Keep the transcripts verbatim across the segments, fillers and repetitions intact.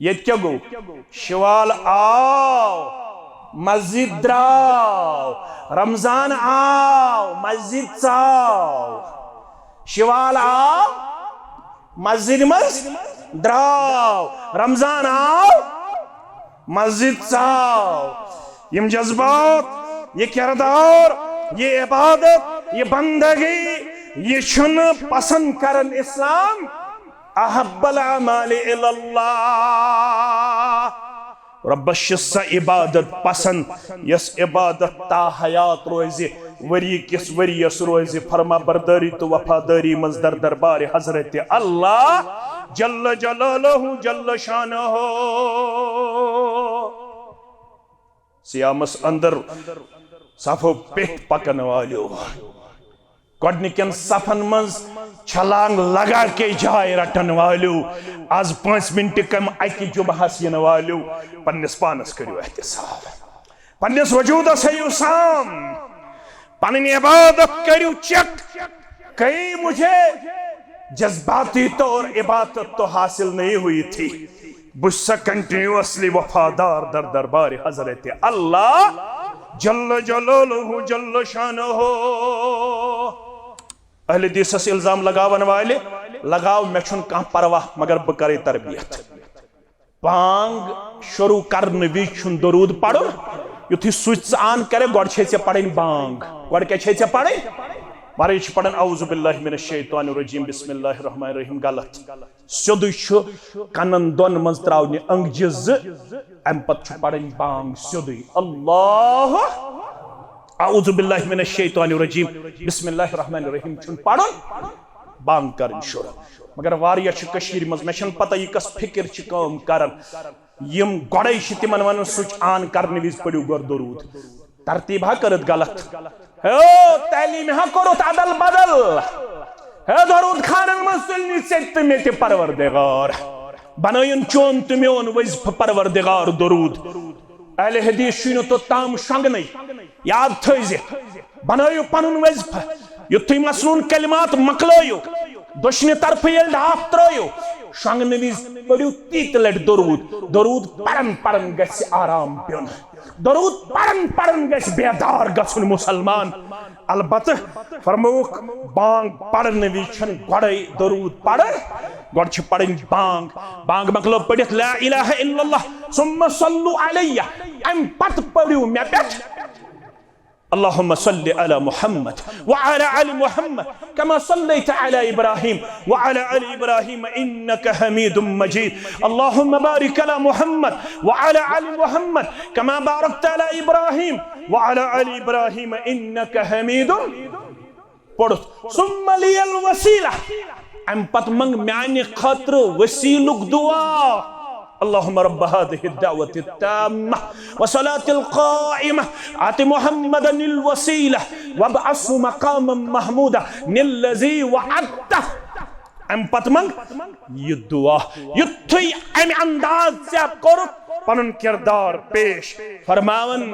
ییٚتہِ کیٛاہ گوٚو؟ شوال آو، مسجد درٛاو، رمضان آو، مسجد ژاو۔ شوال آو، مسجد منٛز درٛاو، رمضان آو، مسجد ژاو۔ یِم جذبات، یہِ کردار، یہِ عبادت، یہِ بندگی، یہِ چھُنہٕ پسند کران اسلام۔ احب الاعمال الی اللہ۔ رۄبس چھِ سۄ عبادت پسند، یۄس عبادت تا حیات روزِ، ؤری کِس ؤریس روزِ فرما بردٲری تہٕ وفادٲری منٛز در دربار حضرت اللہ جل جلالہ جل شانہ۔ صیامس اندر صفو پیٹھ پکن والیو، گۄڈنِکٮ۪ن صفن منٛز چھلانگ لگا کے جاے رٹن والیو، از پانٛژھ منٹ کم اکہِ جمعہس ین والیو، پننِس پانس کٔرِو احتساب، پننِس وجودس ہیٚیِو سام، پنٕنۍ عبادت کٔرِو چیک، کئی مجھے جذباتی طور عبادت تو حاصل نہیں ہوئی تھی۔ بہٕ چھُسا کنٹینیوسلی وفادار در دربار حضرت اللہ جل جلالہ جل شانہ۔ اہل حدیثس الزام لگاون والے لگاو، مےٚ چھُنہٕ کانٛہہ پرواہ، مگر بہٕ کرے تربیت۔ بانگ شروع کرنہٕ وِزِ چھُنہٕ درود پرُن، یُتھُے سُچ ژٕ آن کرے، گۄڈٕ چھے ژےٚ پرٕنۍ بانگ۔ گۄڈٕ کیٛاہ چھے ژےٚ پرٕنۍ؟ گۄڈے چھِ پران اعوذ باللہ من الشیطان الرجیم، بسم اللہ الرحمن الرحیم، غلط۔ سیوٚدُے چھُ کنن دۄن منٛز تراونہِ انگجہِ زٕ، امہِ پتہٕ چھُ پرٕنۍ بانگ سیوٚدُے، اللہ، اعوذ باللہ من الشیطان الرجیم، بسم اللہ الرحمن الرحیم چھُنہٕ پرُن، بانگ کرٕنۍ شروع۔ مگر واریاہ چھِ کٔشیٖرِ منٛز، مےٚ چھَنہٕ پتہ یہِ کۄس فکر چھِ کٲم کران، یِم گۄڈے چھِ تِمن ونان سُچ آن کرنہٕ وِزِ پٔرِو گۄڈٕ درود۔ ترتیب ہا کٔرٕتھ غلط۔ ہے، تعلیٖم ہا کوٚرُتھ ادل بدل۔ ہے، درود خانن منٛز تُلنی ژےٚ تہِ مےٚ تہِ پروردگار۔ بنٲیِن چون تہٕ میون وظیفہٕ پروردگار درود۔ اہل حدیث چھُے نہٕ توٚتام شۄنٛگنٕے۔ یاد تھٲیزِ، بنٲیِو پنُن وظیفہٕ۔ یُتھُے مسنون کلمات مۄکلٲیِو، دٔچھنہِ طرفہٕ ییٚلہِ ڈاپھ ترٲیِو، شۄنٛگنہٕ وِزِ پٔرِو تیٖتہِ لٹہِ درود۔ درود پرن پرن گژھِ آرام پیوٚن۔ درود پرن پرن گژھِ بیدار گژھُن مسلمان۔ البتہ فرمووُکھ، بانگ پرنہٕ وِزِ چھُنہٕ گۄڈے درود پرن، گۄڈٕ چھِ پرٕنۍ بانگ۔ بانگ مۄکلٲو پٔرِتھ لا الہ الا اللہ، ثم صلوا علیہ، امہِ پتہٕ پٔرِو مےٚ پٮ۪ٹھ۔ اللهم صل على محمد وعلى آل محمد كما صليت على إبراهيم وعلى آل إبراهيم إنك حميد مجيد. اللهم بارك على محمد وعلى آل محمد كما باركت على إبراهيم وعلى آل إبراهيم إنك حميد. پوٚرُتھ، ثم لي الوسيلة، امہِ پتہٕ منگ میانہِ خٲطرٕ وسیلُک دعا۔ اللهم رب هذه الدعوة التامة والصلاة القائمة آت محمدا الوسيلة وابعثه مقاما محمودا الذي وعدته۔ امہِ پتہٕ منگ یہِ دعا۔ یُتھُے امہِ انداز ژےٚ کوٚرُتھ پنُن کردار پیش، فرماوان،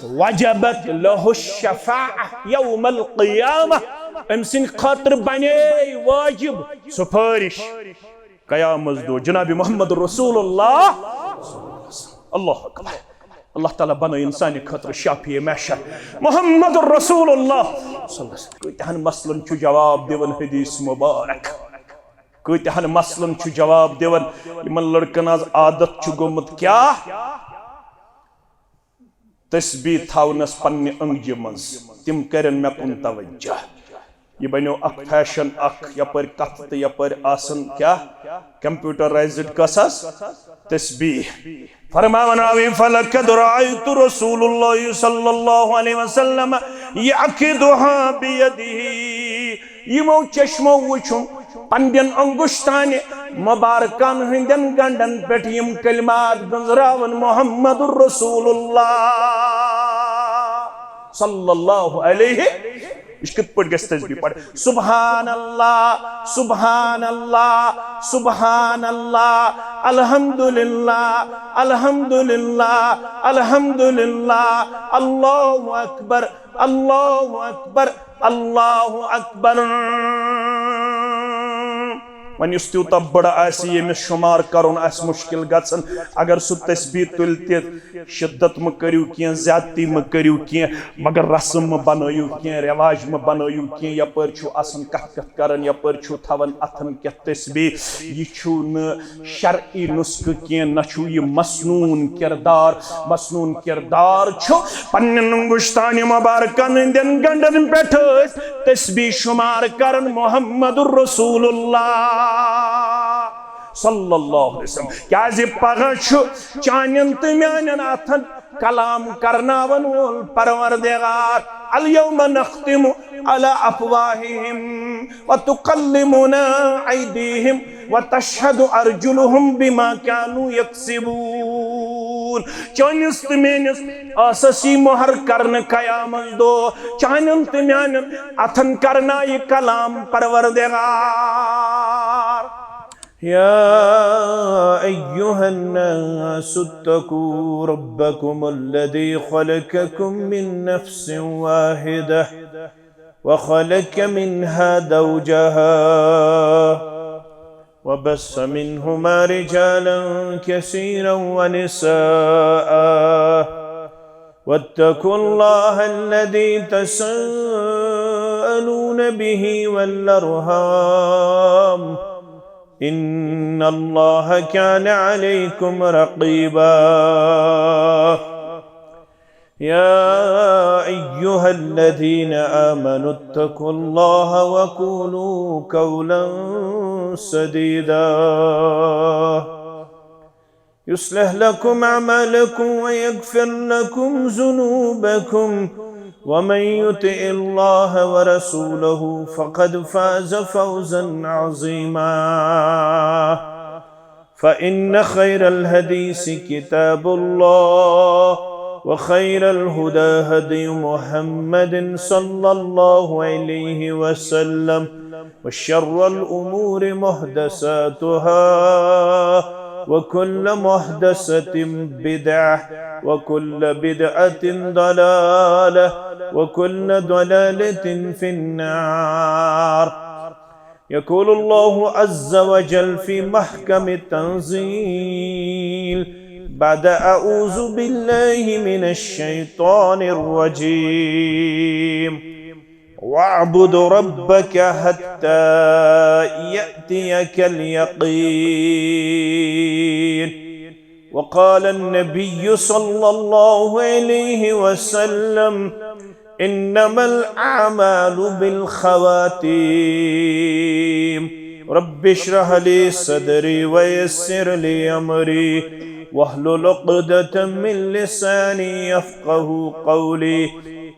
وجبت له الشفاعة يوم القيامة، أمۍ سٕنٛدِ خٲطرٕ بنے واجب سفارش قیامت دۄہ جناب محمد رسول اللہ۔ اللہ اکبر۔ اللہ تعالیٰ بنٲیِن سانہِ خٲطرٕ شافی محشر محمد رسول اللہ۔ کۭتیاہن مسلن چھُ جواب دِوان حدیث مبارک، کۭتیاہن مسلن چھُ جواب دِوان۔ یِمن لڑکن آز عادت چھُ گوٚمُت کیاہ؟ تسبیح تھاونس پننہِ أنگجہِ منٛز، تِم کرن مےٚ کُن توجہ۔ یہِ بنیو اکھ فیشن، اکھ یپٲرۍ کتھ تہٕ یپٲرۍ آسن کیاہ؟ کمپیوٹرائزڈ کس حظ؟ تسبیح۔ فرماوان راوی، فلقد رأيت رسول الله صلى الله عليه وسلم يعقدها بيده۔ یِمو چشمو وُچھُم پننٮ۪ن انگشتانہِ مبارکن ہٕنٛدٮ۪ن گنڈن پٮ۪ٹھ یِم کلمات گنزراون محمد رسول اللہ صلی اللہ علیہ۔ یہِ چھِ کِتھ پٲٹھۍ گژھِ تسبیح پڑھ؟ سبحان اللہ، سبحان اللہ، سبحان اللہ، الحمدللہ، الحمدللہ، الحمدللہ، اللہ اکبر، اللہ اکبر، اللہ اکبر۔ وۄنۍ یُس تیوٗتاہ بٔڑٕ آسہِ، ییٚمِس شُمار کرُن آسہِ مُشکِل گژھان، اگر سُہ تسبیح تُلہِ تہِ، شدت مہٕ کٔرِو کینٛہہ، زیادتی مہٕ کٔرِو کینٛہہ، مگر رسم مہٕ بنٲیِو کینٛہہ، رٮ۪واج مہٕ بنٲیِو کینٛہہ۔ یپٲرۍ چھُو آسان کتھ کتھ کران، یپٲرۍ چھُو تھاوان اتھن کٮ۪تھ تسبیح۔ یہِ چھُو نہٕ شرعی نسخہٕ کینٛہہ، نہ چھُو یہِ مسنون کردار۔ مسنون کردار چھُ پننٮ۪ن انگشتانہِ مبارکن ہٕنٛدٮ۪ن گنڈن پٮ۪ٹھ أسۍ تسبیح شمار کران محمد رسول اللہ صلی اللہ علیہ وسلم۔ کیازِ پگاہ چھُ چانٮ۪ن تہٕ میانٮ۪ن اتھن کلام کرناون وول پروردگار۔ الیوم نختم علی افواہہم وتکلمنا ایدیہم وتشہد ارجلہم بما کانوا یکسبون۔ چٲنِس تہٕ میٲنِس ٲسس یی مۄہر کرنہٕ قیامت دۄہ، چانٮ۪ن تہٕ میانٮ۪ن اتھن کرنایہِ کلام پروردگار۔ يا أيها الناس اتقوا ربكم الذي خلقكم من نفس واحدة وخلق منها زوجها وبث منهما رجالا كثيرا ونساء واتقوا الله الذي تساءلون به والأرحام إن الله كان عليكم رقيبا. يا أيها الذين آمنوا اتقوا الله وقولوا قولا سديدا يصلح لكم أعمالكم ويغفر لكم ذنوبكم ومن يطع الله ورسوله فقد فاز فوزا عظيما. فإن خير الحديث كتاب الله وخير الهدى هدي محمد صلى الله عليه وسلم وشر الأمور محدثاتها وكل محدثة بدعة وكل بدعة ضلالة وكل ضلالة في النار. يقول الله عز وجل في محكم التنزيل بعد أعوذ بالله من الشيطان الرجيم. واعبد ربك حتى يأتيك اليقين. وقال النبي صلى الله عليه وسلم: إنما الأعمال بالخواتيم. رب اشرح لي صدري ويسر لي أمري واحلل عقدة من لساني يفقه قولي.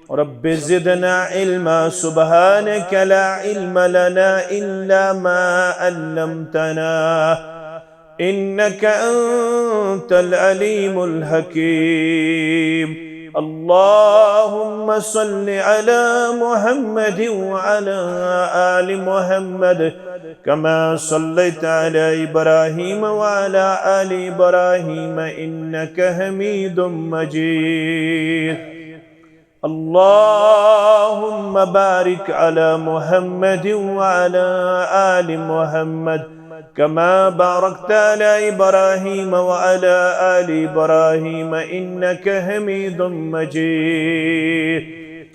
رب زدنا علما. سبحانك لا علم لنا إلا ما علمتنا إنك أنت العليم الحكيم. اللهم صل على محمد وعلى آل محمد كما صليت على إبراهيم وعلى آل إبراهيم إنك حميد مجيد. اللهم بارك على محمد وعلى آل محمد كما باركت على إبراهيم وعلى آل إبراهيم إنك حميد مجيد.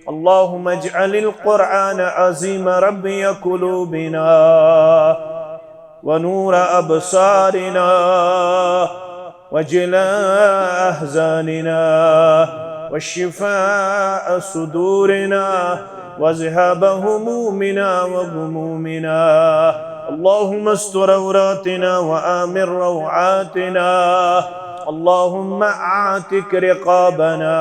اللهم اجعل القرآن العظيم ربيع قلوبنا ونور أبصارنا وجلاء أحزاننا وشفاء صدورنا وذهاب همومنا وغمومنا. اللهم استر عوراتنا وآمن روعاتنا. اللهم أعتق رقابنا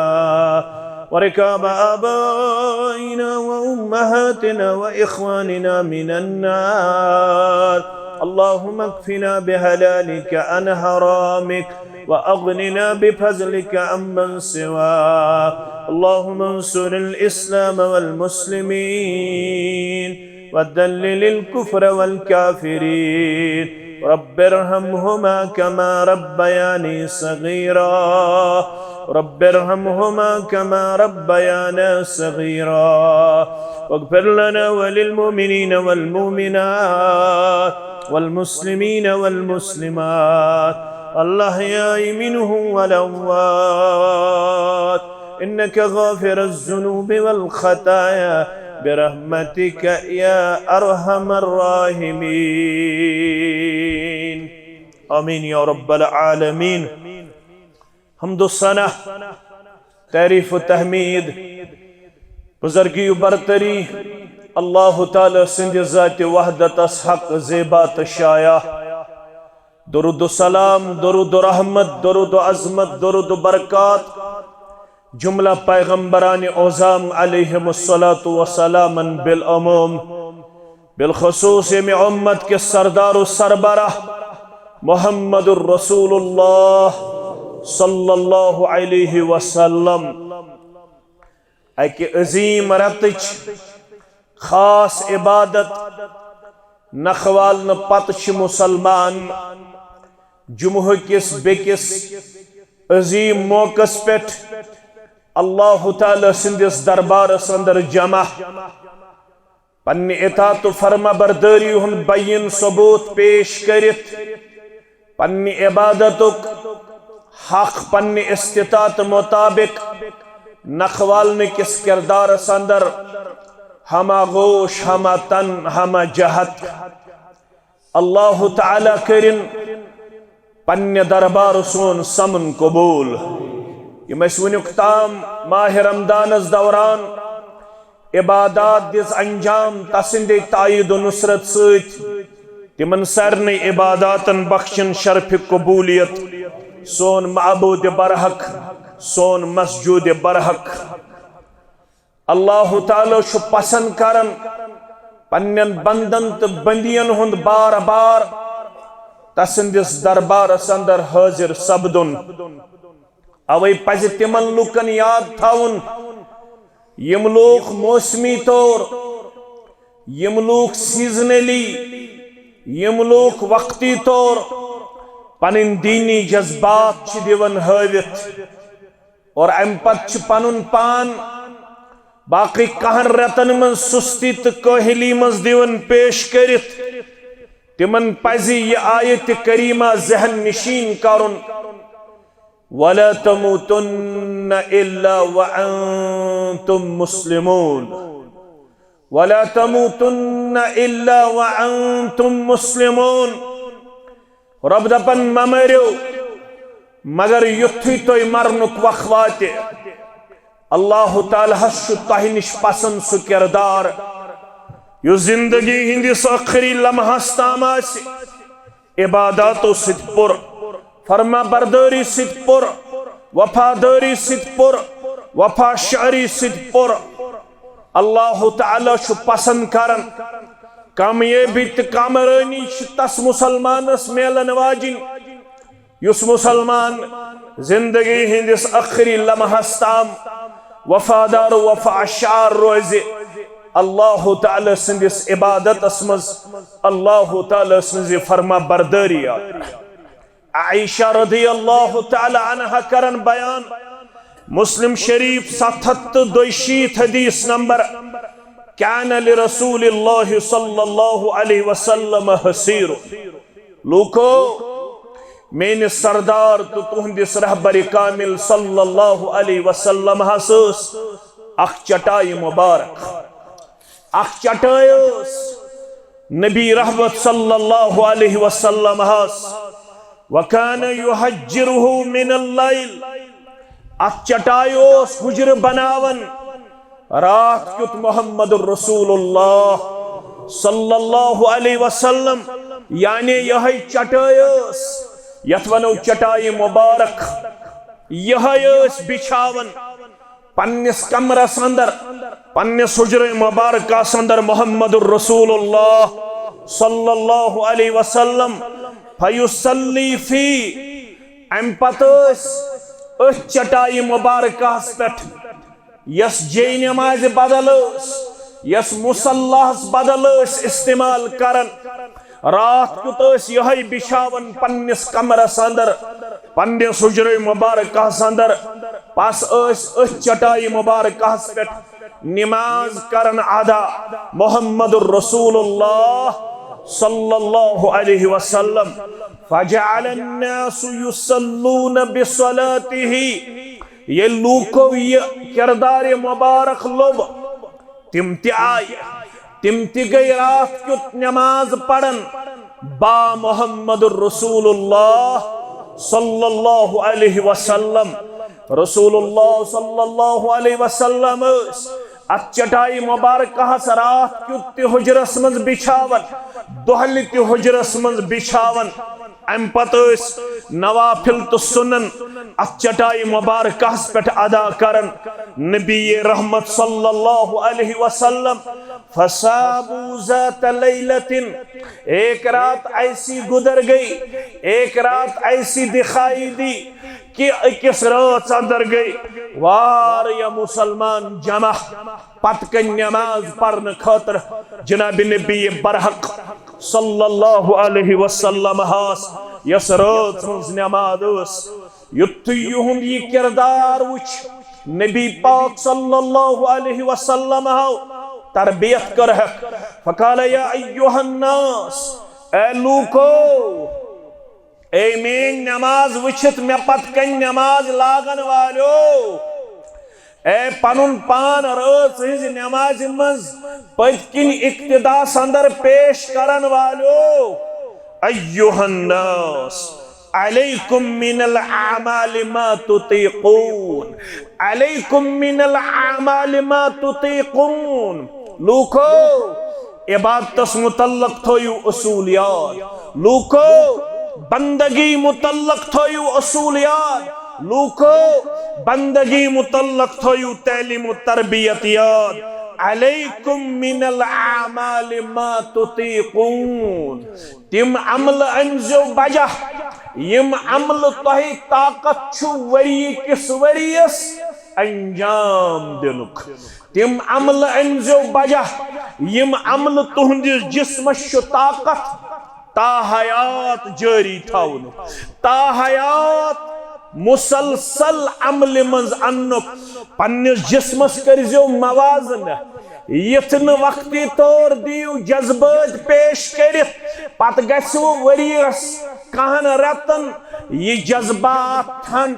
ورقاب آبائنا وأمهاتنا وإخواننا من النار. اللهم اكفنا بحلالك عن حرامك وأغننا بفضلك عمن سواك. اللهم انصر الإسلام والمسلمين وذلل الكفر والكافرين. رب ارحمهما كما ربياني صغيرا. رب ارحمهما كما ربيانا صغيرا. واغفر لنا وللمؤمنين والمؤمنات والمسلمين والمسلمات الأحياء منهم والأموات إنك غافر الذنوب والخطايا برحمتك يا أرحم الراحمين. آمين يا رب العالمين. حمد و ثنا، تعریف و تحمید، بزرگی و برتری اللہ تعالیٰ سٕنٛدِ ذاتِ وحدتس حق زیبا تہٕ شایع۔ درود و سلام، درود و رحمت، درود و عظمت، درود و برکات جملہ پیغمبران عظام علیہم الصلاۃ والسلام بالعموم، بالخصوص ییٚمہِ امت کِس سردار و سربراہ محمد الرسول اللہ صلی اللہ علیہ وسلم۔ اکہِ عظیم رتٕچ خاص عبادت نکھٕ والنہٕ پتہٕ چھِ مسلمان جمعہ کِس بیٚکِس عظیم موقعس پٮ۪ٹھ اللہ تعالیٰ سٕنٛدِس دربارس اندر جمع، پننہِ اطاعت و فرما بردٲری ہُنٛد بیان ثبوت پیش کٔرِتھ، پننہِ عبادتُک حق پننہِ استطاعت مطابق نکھٕ والنہٕ کِس کردارس اندر ہمہ گوش، ہمہ تن، ہمہ جہت اللہ تعالیٰ کٔرِن پننہِ دربار سون سمن قبول۔ یِم أسۍ وُنیُک تام ماہ رمضانس دوران عبادات دِژ انجام تسٕنٛدِ تائید و نصرت سۭتۍ، تِمن سارنٕے عباداتن بخشن شرف قبولیت سون معبود برحق، سون مسجود برحق۔ اللہ تعالیٰ چھُ پسند کران پننٮ۪ن بندن تہٕ بندین ہُنٛد بار بار تسٕنٛدِس دربارس اندر حٲضِر سپدُن۔ اوے پزِ تِمن لوٗکن یاد تھاوُن، یِم لوٗکھ موسمی طور، یِم لوٗکھ سیزنلی، یِم لوٗکھ وقتی طور پنٕنۍ دیٖنی جذبات چھِ دِوان ہٲوِتھ اور امہِ پتہٕ چھِ پنُن پان باقٕے کہن رٮ۪تن منٛز سُستی تہٕ کٲہلی منٛز دِوان پیش کٔرِتھ۔ تِمن پزِ یہِ آیت کریمہ ذہن نشین کرُن، ولا تموتن الا وانتم مسلمون، ولا تموتن الا وانتم مسلمون۔ رب دپان، مہ مٔرِو مگر یُتھُے تُہۍ مرنُک وق واتہِ۔ اللہ تعالیٰ ہس چھُ تۄہہِ نِش پسند سُہ کردار یُس زندگی ہٕنٛدِس ٲخری لمحس تام آسہِ عباداتو سۭتۍ پُر، فرما بردٲری سۭتۍ پُر، وفادٲری سۭتۍ پُر، وفا شعری سۭتۍ پُر۔ اللہ تعالیٰ چھُ پسند کران، کامیٲبی تہٕ کامرٲنی چھِ تس مسلمانس میلن واجِنۍ یُس مسلمان زندگی ہٕنٛدِس ٲخری لمحس تام وفادار و وفا شعر روزِ اللہ تعالیٰ سٕنٛدِس عبادتس منٛز، اللہ تعالیٰ سٕنٛزِ فرما بردٲری۔ عائشہ رضی اللہ تعالیٰ عنہا کرن بیان، مسلم شریف ستھ ہتھ تہٕ دۄیہِ شیٖتھ حدیث نمبر، كان لرسول الله صلى الله عليه وسلم حصير۔ لوٗکو، میٲنِس سردار تہٕ تُہنٛدِس رہبر کامل صلی اللہ علیہ وسلم ہس ٲس اکھ چٹائی مبارک، اکھ چٹائی ٲس نبی رحمت صلی اللہ علیہ وسلم ہس، وكان يهجره من الليل۔ اتھ چٹائی اوس حجرٕ بناوان راتھ کیُتھ محمد رسول اللہ صلی اللہ علیہ وسلم، یعنی یہے چٹائی ٲس، یتھ ونو چٹائی مبارک، یہے ٲس بچھاوان پننِس کمرس اندر، پننِس حجرے مبارکس اندر محمد الرسول اللہ صلی اللہ علیہ وسلم۔ فیصلی فی، امہِ پتہٕ ٲسۍ أتھۍ چٹائی مبارکس پٮ۪ٹھ، یۄس جے نمازِ بدل ٲس، یۄس مصلاہس بدل ٲسۍ استعمال کران، راتھ کیُتھ ٲسۍ یہے بچھاوان پننِس کمرس اندر، پننِس حجرے مبارکس اندر۔ پس ٲسۍ أتھۍ چٹائی مبارکس پٮ۪ٹھ نماز کران ادا۔ محمد الرسول اللہ صلی اللہ علیہ وسلم، فجعل الناس يصلون بصلاته، ییٚلہِ لوٗکو یہِ کردار مبارک لوٚب، تِم تہِ آیہِ، تِم تہِ گٔے راتھ کیُتھ نماز پرن با محمد رسول اللہ صلی اللہ علیہ وسلم۔ رسول اللہ صلی اللہ علیہ وسلم ٲسۍ اتھ چٹائی مبارکہس راتھ کیُتھ تہِ حجرس منٛز بچھاوان، دۄہلہِ تہِ حجرس منٛز بچھاوان۔ امہِ پتہٕ ٲسۍ نوافل تہٕ سنن اتھ چٹائی مبارکہس پٮ۪ٹھ ادا کران۔ نبی رحمت صلی اللہ علیہ وسلم، فصابوا ذات لیلة، ایک رات ایسی گزر گئی، ایک رات ایسی دکھائی دی کہ أکِس رٲژ اندر گٔے واریاہ مسلمان جمع پتہٕ کنہِ نماز پرنہٕ خٲطرٕ۔ جناب نبی برحق صلی اللہ علیہ وسلم ہس یس رٲژ ہٕنٛز نماز ٲس، یُتھُے یِہُنٛد یہِ کردار وُچھ، نبی پاک صلی اللہ علیہ وسلم ہو تربیت کٔرہکھ۔ فقال یا ایہا الناس، اے لوٗکو، اے میٲنۍ نماز وٕچھِتھ مےٚ پتہٕ کنہِ نماز لاگن والیو، اے پنُن پان رٲژ ہٕنٛزِ نمازِ منٛز پٔتۍ کِنۍ اقتداس اندر پیش کرن والیو، ایہا الناس، علیکم من الاعمال ما تطیقون، علیکم من الاعمال ما تطیقون۔ لوٗکو، عبادتس متعلق تھٲیِو اصوٗل یاد۔ لوٗکو، بندگی متعلق تھٲیِو اصوٗل یاد۔ لوٗکو، بندگی متعلق تھٲیِو تعلیم و تربیت یاد۔ علیکم من الاعمال ما تطیقون۔ تِم عملہٕ أنزیو بجا، یِم عملہٕ تۄہہِ طاقت چھُ ؤری کِس ؤریَس انجام دِنُک۔ تِم عملہٕ أنزیو بجا، یِم عملہٕ تُہنٛدِس جسمس چھُ طاقت تا حیات جٲری تھاونُک، تا حیات مسلسل عملہِ منٛز اننُک۔ پننِس جسمس کٔرزیو موازنہ، یِتھ نہٕ وقتی طور دِیِو جذبٲتۍ پیش کٔرِتھ، پتہٕ گژھِوٕ ؤریَس کہن رٮ۪تن یہِ جذبات ٹھنڈ۔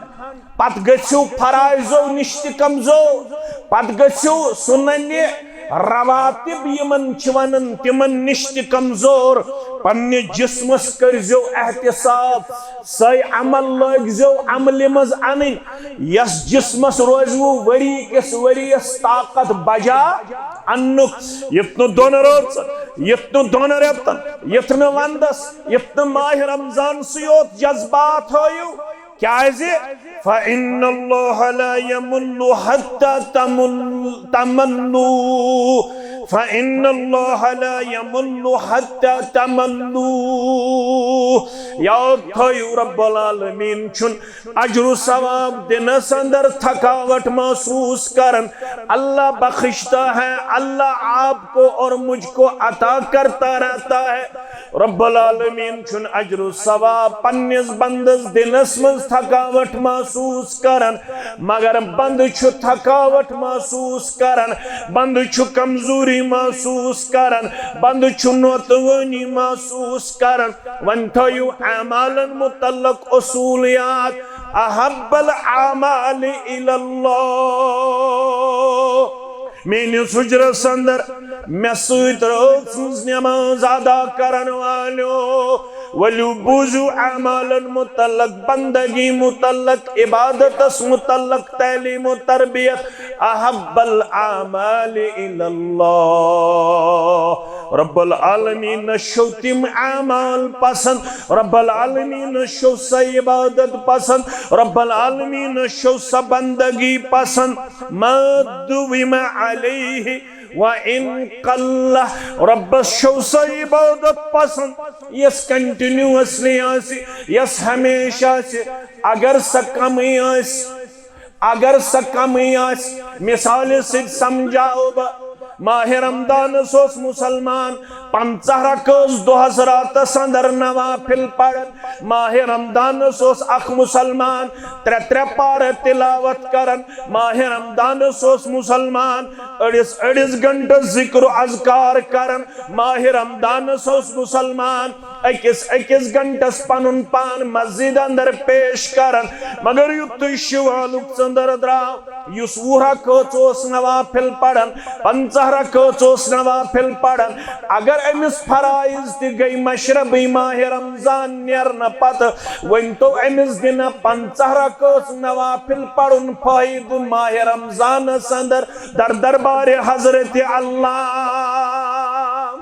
پتہٕ گٔژھِو فرائضو نِش تہِ کمزور، پتہٕ گٔژھِو سننہِ رواتب یِمن چھِ ونان تِمن نِش تہِ کمزور۔ پننِس جسمس کٔرزیو احتساب، سۄے عمل لٲگزیو عملہِ منٛز انٕنۍ، یس جسمس روزوٕ ؤری کِس ؤریس طاقت بجا اننُک۔ یُتھ نہٕ دۄن رٲژن، یُتھ نہٕ دۄن رٮ۪تن، یُتھ نہٕ ونٛدس، یُتھ نہٕ ماہِ رمضانسٕے یوت جذبات ہٲیِو۔ کیازِ؟ فإن الله لا يمل حتى تمل، تملوا۔ فإن الله لا يمل حتى تملوا۔ یاد تھٲیِو، رب العالمین چھُنہٕ اجر و ثواب دِنس اندر تھکاوٹ محسوس کران۔ اللہ بخشتا ہے، اللہ آپ کو اور مجھ کو عطا کرتا رہتا ہے۔ رب العالمین چھُنہٕ اجر و ثواب پننِس بندس دِنس منٛز تھکاوٹ محسوس کران، مگر بندٕ چھُ تھکاوٹ محسوس کران، بندٕ چھُ کمزوری محسوس کران، بندٕ چھُ نوتوٲنی محسوس کران۔ وۄنۍ تھٲیِو اعمالن متعلق اصوٗل یاد، احب الاعمال الی اللہ۔ میٲنِس حجرس اندر مےٚ سۭتۍ رٲژ ہٕنٛز نماز ادا کرن والیو، ؤلِو بوٗزِو اعمالن متعلق، بندگی متعلق، عبادتس متعلق تعلیم و تربیت۔ احب الاعمال الی اللہ۔ رب العالمینس چھو تِم اعمال پسند، رب العالمینس چھو سۄ عبادت پسند، رب العالمینس چھو سۄ بندگی پسند۔ ما دُوِمَ علیہ وَإِن قَلَّ۔ رۄبَس چھو سۄ عبادت پسند یۄس کنٹینیوسلی آسہِ، یۄس ہمیشہ آسہِ۔ اگر سۄ کمٕے آسہِ، اگر سۄ کمٕے آسہِ، مثالہِ سۭتۍ سمجھاو بہٕ، ماہِ رمضانس اوس مسلمان پنژاہ رکٲژ دۄہس راتس اندر نوافل پران۔ ماہِ رمضانس اوس اکھ مسلمان ترٛےٚ ترٛےٚ پارٕ تلاوت کران۔ ماہِ رمضانس اوس مسلمان أڑِس أڑِس گھنٹس ذکر و اذکار کران۔ ماہِ رمضانس اوس مسلمان أکِس أکِس گھنٹس پنُن پان مسجد اندر پیش کران۔ مگر یُتھُے شوالُک ژٔنٛدر درٛاو، یُس وُہ رکٲژ اوس نوافل پران، پنژاہ رکٲژ اوس نوافل پران، اگر أمِس فرائض تہِ گٔے مشربٕے ماہِ رمضان نیرنہٕ پتہٕ، وۄنۍ تو أمِس دِنہ پنژاہ رکٲژ نوافل پرُن فٲیدٕ ماہِ رمضانس اندر در دربارِ حضرت اللہ۔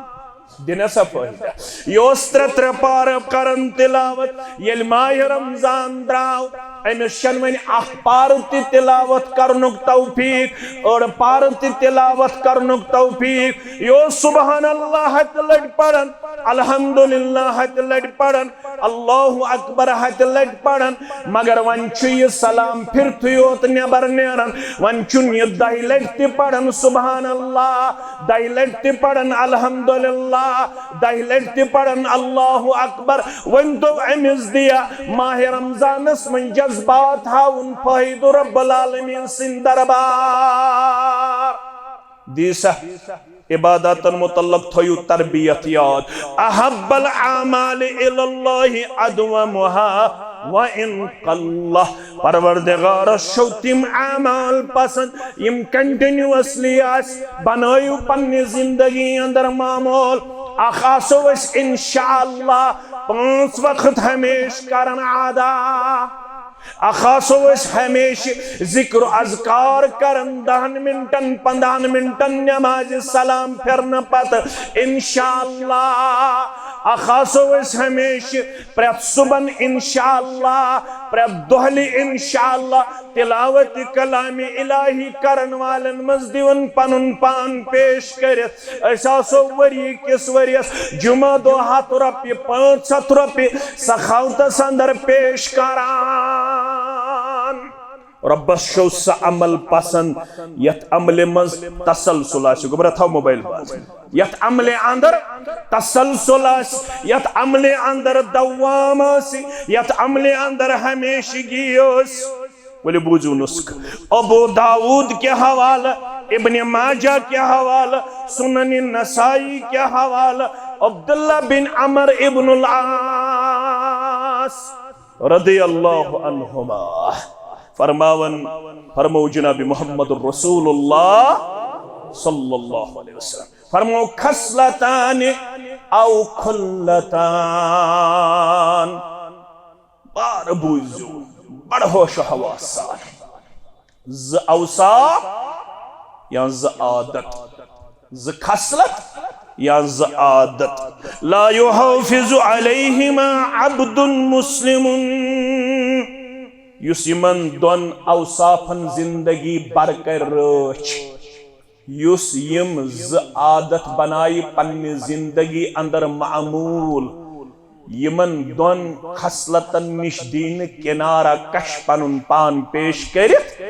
دِنہ سا فٲیدٕ۔ یہِ اوس ترٛےٚ ترٛےٚ پارٕ کران تلاوت۔ ییٚلہِ ماہِ رمضان درٛاو، أمِس چھَنہٕ وۄنۍ اکھ پارٕ تہِ تلاوت کرنُک توفیق، أڑ پارٕ تہِ تلاوت کرنُک توفیق۔ یہِ اوس سبحان اللہ ہتہِ لٹہِ پران، الحمدللہ ہتہِ لٹہِ پران، اللہ اکبر ہتہِ لٹہِ پران، مگر وۄنۍ چھُ یہِ سلام پھِرتھٕے یوت نٮ۪بر نیران۔ وۄنۍ چھُنہٕ یہِ دَہہِ لٹہِ تہِ پران سبحان اللہ، دَہہِ لٹہِ تہِ پران الحمدللہ، دَہہِ لٹہِ تہِ پران اللہ اکبر۔ وۄنۍ تو أمِس دِیا ماہِ رمضانس منٛز جذبات ہاوُن فٲیدٕ رب العالمین سٕنٛدِ دربار۔ دی سا عباداتن متعلق تھٲیِو تربیت یاد۔ احب الاعمال الی اللہ ادومها وان قل۔ پروردگارس چھو تِم اعمال پسند یِم کنٹینیوسلی آسہِ۔ بنٲیِو پننہِ زندگی اندر معمول۔ اکھ آسو أسۍ انشاءاللہ پانٛژھ وقت ہمیشہ کران ادا۔ اکھ آسو أسۍ ہمیشہ ذکر و اذکار کران دہن منٹن، پندہن منٹن نمازِ سلام پھرنہٕ پتہٕ انشاءاللہ۔ اکھ آسو أسۍ ہمیشہ پرٛٮ۪تھ صبحن انشاءاللہ، پرٛٮ۪تھ دۄہلہِ انشاءاللہ تلاوت کلامِ الٰہی کرن والٮ۪ن منٛز دِوان پنُن پان پیش کٔرِتھ۔ أسۍ آسو ؤری کِس ؤریَس جمعہ دۄہ ہتھ رۄپیہِ، پانٛژھ ہتھ رۄپیہِ سخاوتس اندر پیش کران۔ رۄبس چھُ سُہ عمل پسند یتھ عملہِ منٛز تسلسل آسہِ۔ گوٚبرا تھاو موبایل بند۔ یتھ عملہِ اندر تسلسل آسہِ، یتھ عملہِ اندر دوام آسہِ، یتھ عملہِ اندر ہمیشگی آسہِ۔ ؤلِو بوٗزِو نُسخہٕ۔ ابو داؤد کہِ حوالہٕ، ابن ماجہ کہِ حوالہٕ، سنن نسائی کہِ حوالہٕ، عبداللہ بن عمر ابن العاص رضی اللہ عنہما فرماون، فرمو جناب محمد رسول اللہ صلی اللہ علیہ وسلم فرمو، خصلتان او خلتان۔ بار بوٗزِو، بڑٕ ہوش و حواس سان۔ زٕ اوصاف یا زٕ عادت، زٕ خصلت یا زٕ عادت۔ لا يحافظ عليهما عبد مسلم۔ یُس یِمن دۄن اوصافن زندگی بر کرِ رٲچھ، یُس یِم زٕ عادت بنایہِ پننہِ زندگی اندر معمول، یِمن دۄن خصلتن نِش دی نہٕ کنارہ کش پنُن پان پیش کٔرِتھ،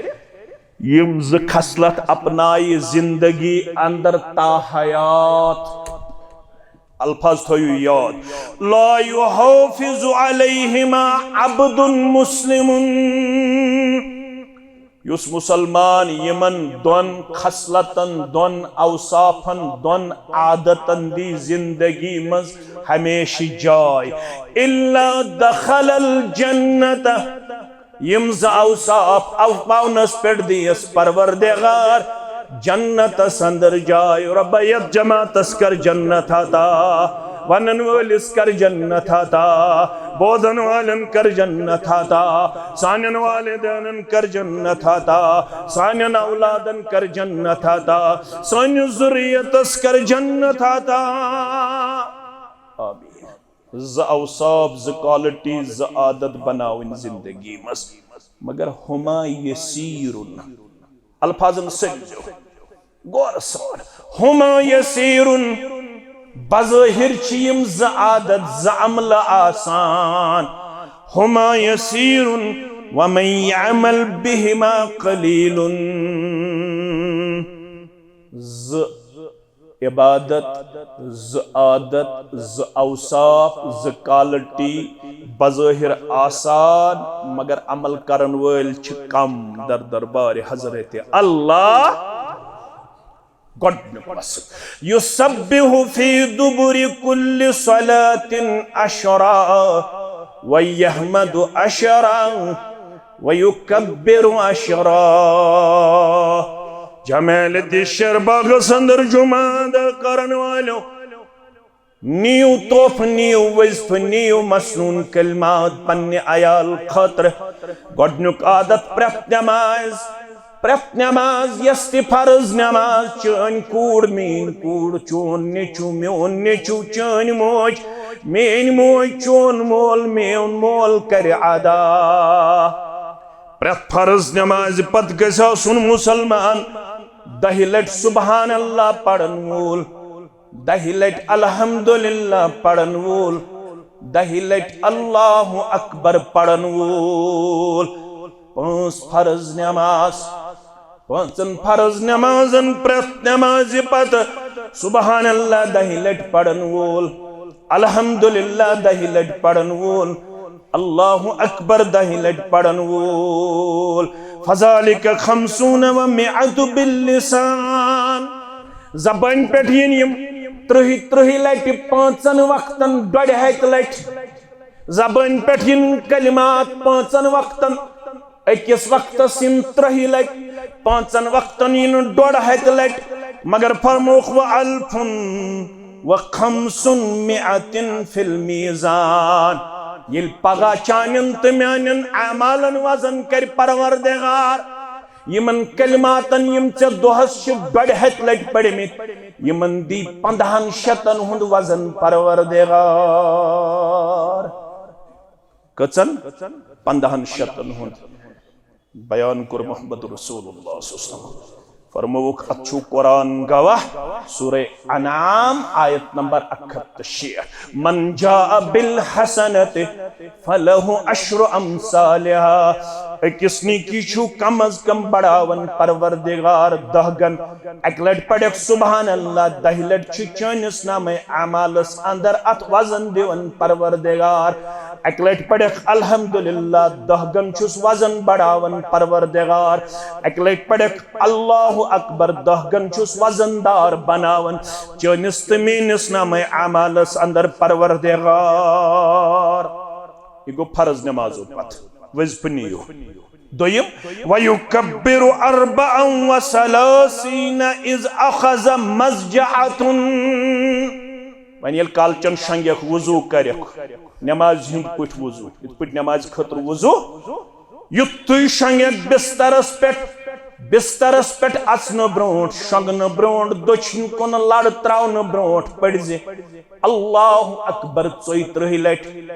یِم زٕ خصلت اپنایہِ زندگی اندر تا حیات۔ الفاظ تھٲیِو یاد۔ لا يحافظ عليهما عبد مسلم۔ یُس مسلمان یِمن دۄن خصلتن، دۄن اوصافن، دۄن عادتن دی زندگی منٛز ہمیشہِ جاے، الا دخل الجنة۔ یِم زٕ اوصاف اَتھ پاونس پٮ۪ٹھ دِیس پروردگار جنتس اندر جاے۔ رۄبہ، یتھ جماعتس کر جنت عطا، ونن وٲلِس کر جنت عطا، بوزن والٮ۪ن کر جنت عطا، سانٮ۪ن والدینن کر جنت عطا، سانٮ۪ن اولادن کر جنت عطا، سٲنِس ذُریتس کر جنت عطا۔ آمین۔ زٕ اوصاف، زٕ quality، زٕ عادت بناوٕنۍ زندگی منٛز۔ مگر ہما یسیرن، الفاظن سمجھو غور سان۔ ہما یسیرن، بظٲہر چھِ یِم زٕ عادت، زٕ عملہٕ آسان۔ ہما یسیرن ومن يعمل بهما قليل۔ زٕ عبادت، زٕ عادت، زٕ اوصاف، زٕ quality، بظٲہر آسان، مگر عمل کرن وٲلۍ چھِ کم در دربارِ حضرت اللہ۔ گۄڈٕنیُک مقصد، یسبح فی دبر کل صلاة عشرا و یحمد عشرا و یکبر عشرا۔ جامعہ اہل حدیث شیر باغس اندر جمعہ ادا کرن والو، نیو تحفہٕ، نیو وظیفہٕ، نیو مسنون کلمات پننہِ عیال خٲطرٕ۔ گۄڈٕنیُک عادت، پرٛٮ۪تھ نٮ۪ماز، پرٛٮ۪تھ نٮ۪ماز، یۄس تہِ فرض نٮ۪ماز، چٲنۍ کوٗر، میٛٲنۍ کوٗر، چون نیٚچوٗ، میون نیٚچوٗ، چٲنۍ موج، میٛٲنۍ موج، چون مول، میون مول کرِ ادا۔ پرٛٮ۪تھ فرض نٮ۪مازِ پتہٕ گژھِ آسُن مُسلمان دَہہِ لٹہِ سبحان اللہ پرن وول، دَہہِ لٹہِ الحمدللہ پرن وول، دَہہِ لٹہِ اللہ اکبر پرن وول۔ پانٛژھ فرض نٮ۪ماز، پانٛژن فرض نٮ۪مازن پرٛٮ۪تھ نٮ۪مازِ پتہٕ سبحان اللہ دَہہِ لٹہِ پرن وول، الحمدللہ دَہہِ لٹہِ پرن وول، اللہ اکبر دَہہِ لٹہِ پرن وول۔ فذلک خمسون و مئۃ باللسان۔ زبٲنۍ پٮ۪ٹھ یِن یِم ترٕٛہہِ، ترٕٛہہِ لٹہِ پانٛژن وقتن، ڈۄڈِ ہتہِ لٹہِ۔ زبٲنۍ پٮ۪ٹھ یِن کلمات پانٛژن وقتن، أکِس وقتس یِن ترٕٛہہِ لٹہِ، پانٛژن وقتن یِن ڈۄڈ ہتہِ لٹہِ، مگر فرمووُکھ، "وَأَلْفٌ وَخَمْسُمِائَةٍ فِي الْمِيزَانِ"۔ ییٚلہِ پگاہ چانٮ۪ن تہٕ میانٮ۪ن اعمالن وزن کرِ پروردگار، یِمن کلماتن یِم ژےٚ دۄہس چھِ ڈۄڈِ ہتہِ لٹہِ پٔرمٕتۍ، یِمن دی پندہن شتن ہُنٛد وزن پروردگار۔ کٔژن؟ پندہن شتن ہُنٛد بیان کوٚر محمد رسول اللہ صلی اللہ علیہ وسلم۔ فرمووُکھ، اتھ چھُ قرآن گواہ، سورہ انعام، آیت نمبر اکھ ہتھ تہٕ شیٹھ، "من جاء بالحسنۃ فلہ عشر امثالہا"۔ أکِس نیکی چھُ کم از کم بڑاوان پروردگار دہ گن۔ اکہِ لٹہِ پرکھ سبحان اللہ، دہہِ لٹہِ چھُ چٲنِس نامہ اعمالس اندر اتھ وزن دِوان پروردگار۔ اکہِ لٹہِ پرکھ الحمدللہ، دہ گن چھُس وزن بڑاوان پروردگار۔ اکہِ لٹہِ پرکھ اللہ اکبر، دہ گن چھُس وزن دار بناوان چٲنِس تہٕ میٲنِس نامہ اعمالس اندر پروردگار۔ یہِ گوٚو فرض نمازو پتہٕ، وظیفہٕ نِیِو۔ دوٚیِم، "وَيُكَبِّرُ أَرْبَعًا وَثَلَاثِينَ إِذْ أَخَذَ مَضْجَعَةً"۔ وۄنۍ ییٚلہِ کالچن شۄنٛگٮ۪کھ، وضوٗ کرٮ۪کھ، نمازِ ہُنٛد پٲٹھۍ وضوٗ، یِتھ پٲٹھۍ نمازِ خٲطرٕ وضوٗ، یُتھُے شۄنٛگٮ۪کھ بسترس پٮ۪ٹھ، بسترس پٮ۪ٹھ اژنہٕ برونٛٹھ، شۄنٛگنہٕ برونٛٹھ، دٔچھِنۍ کُن لڑ تراونہٕ برونٛٹھ پٔرزِ، "اللہ اکبر" ژۄیہِ ترٕٛہہِ لٹہِ۔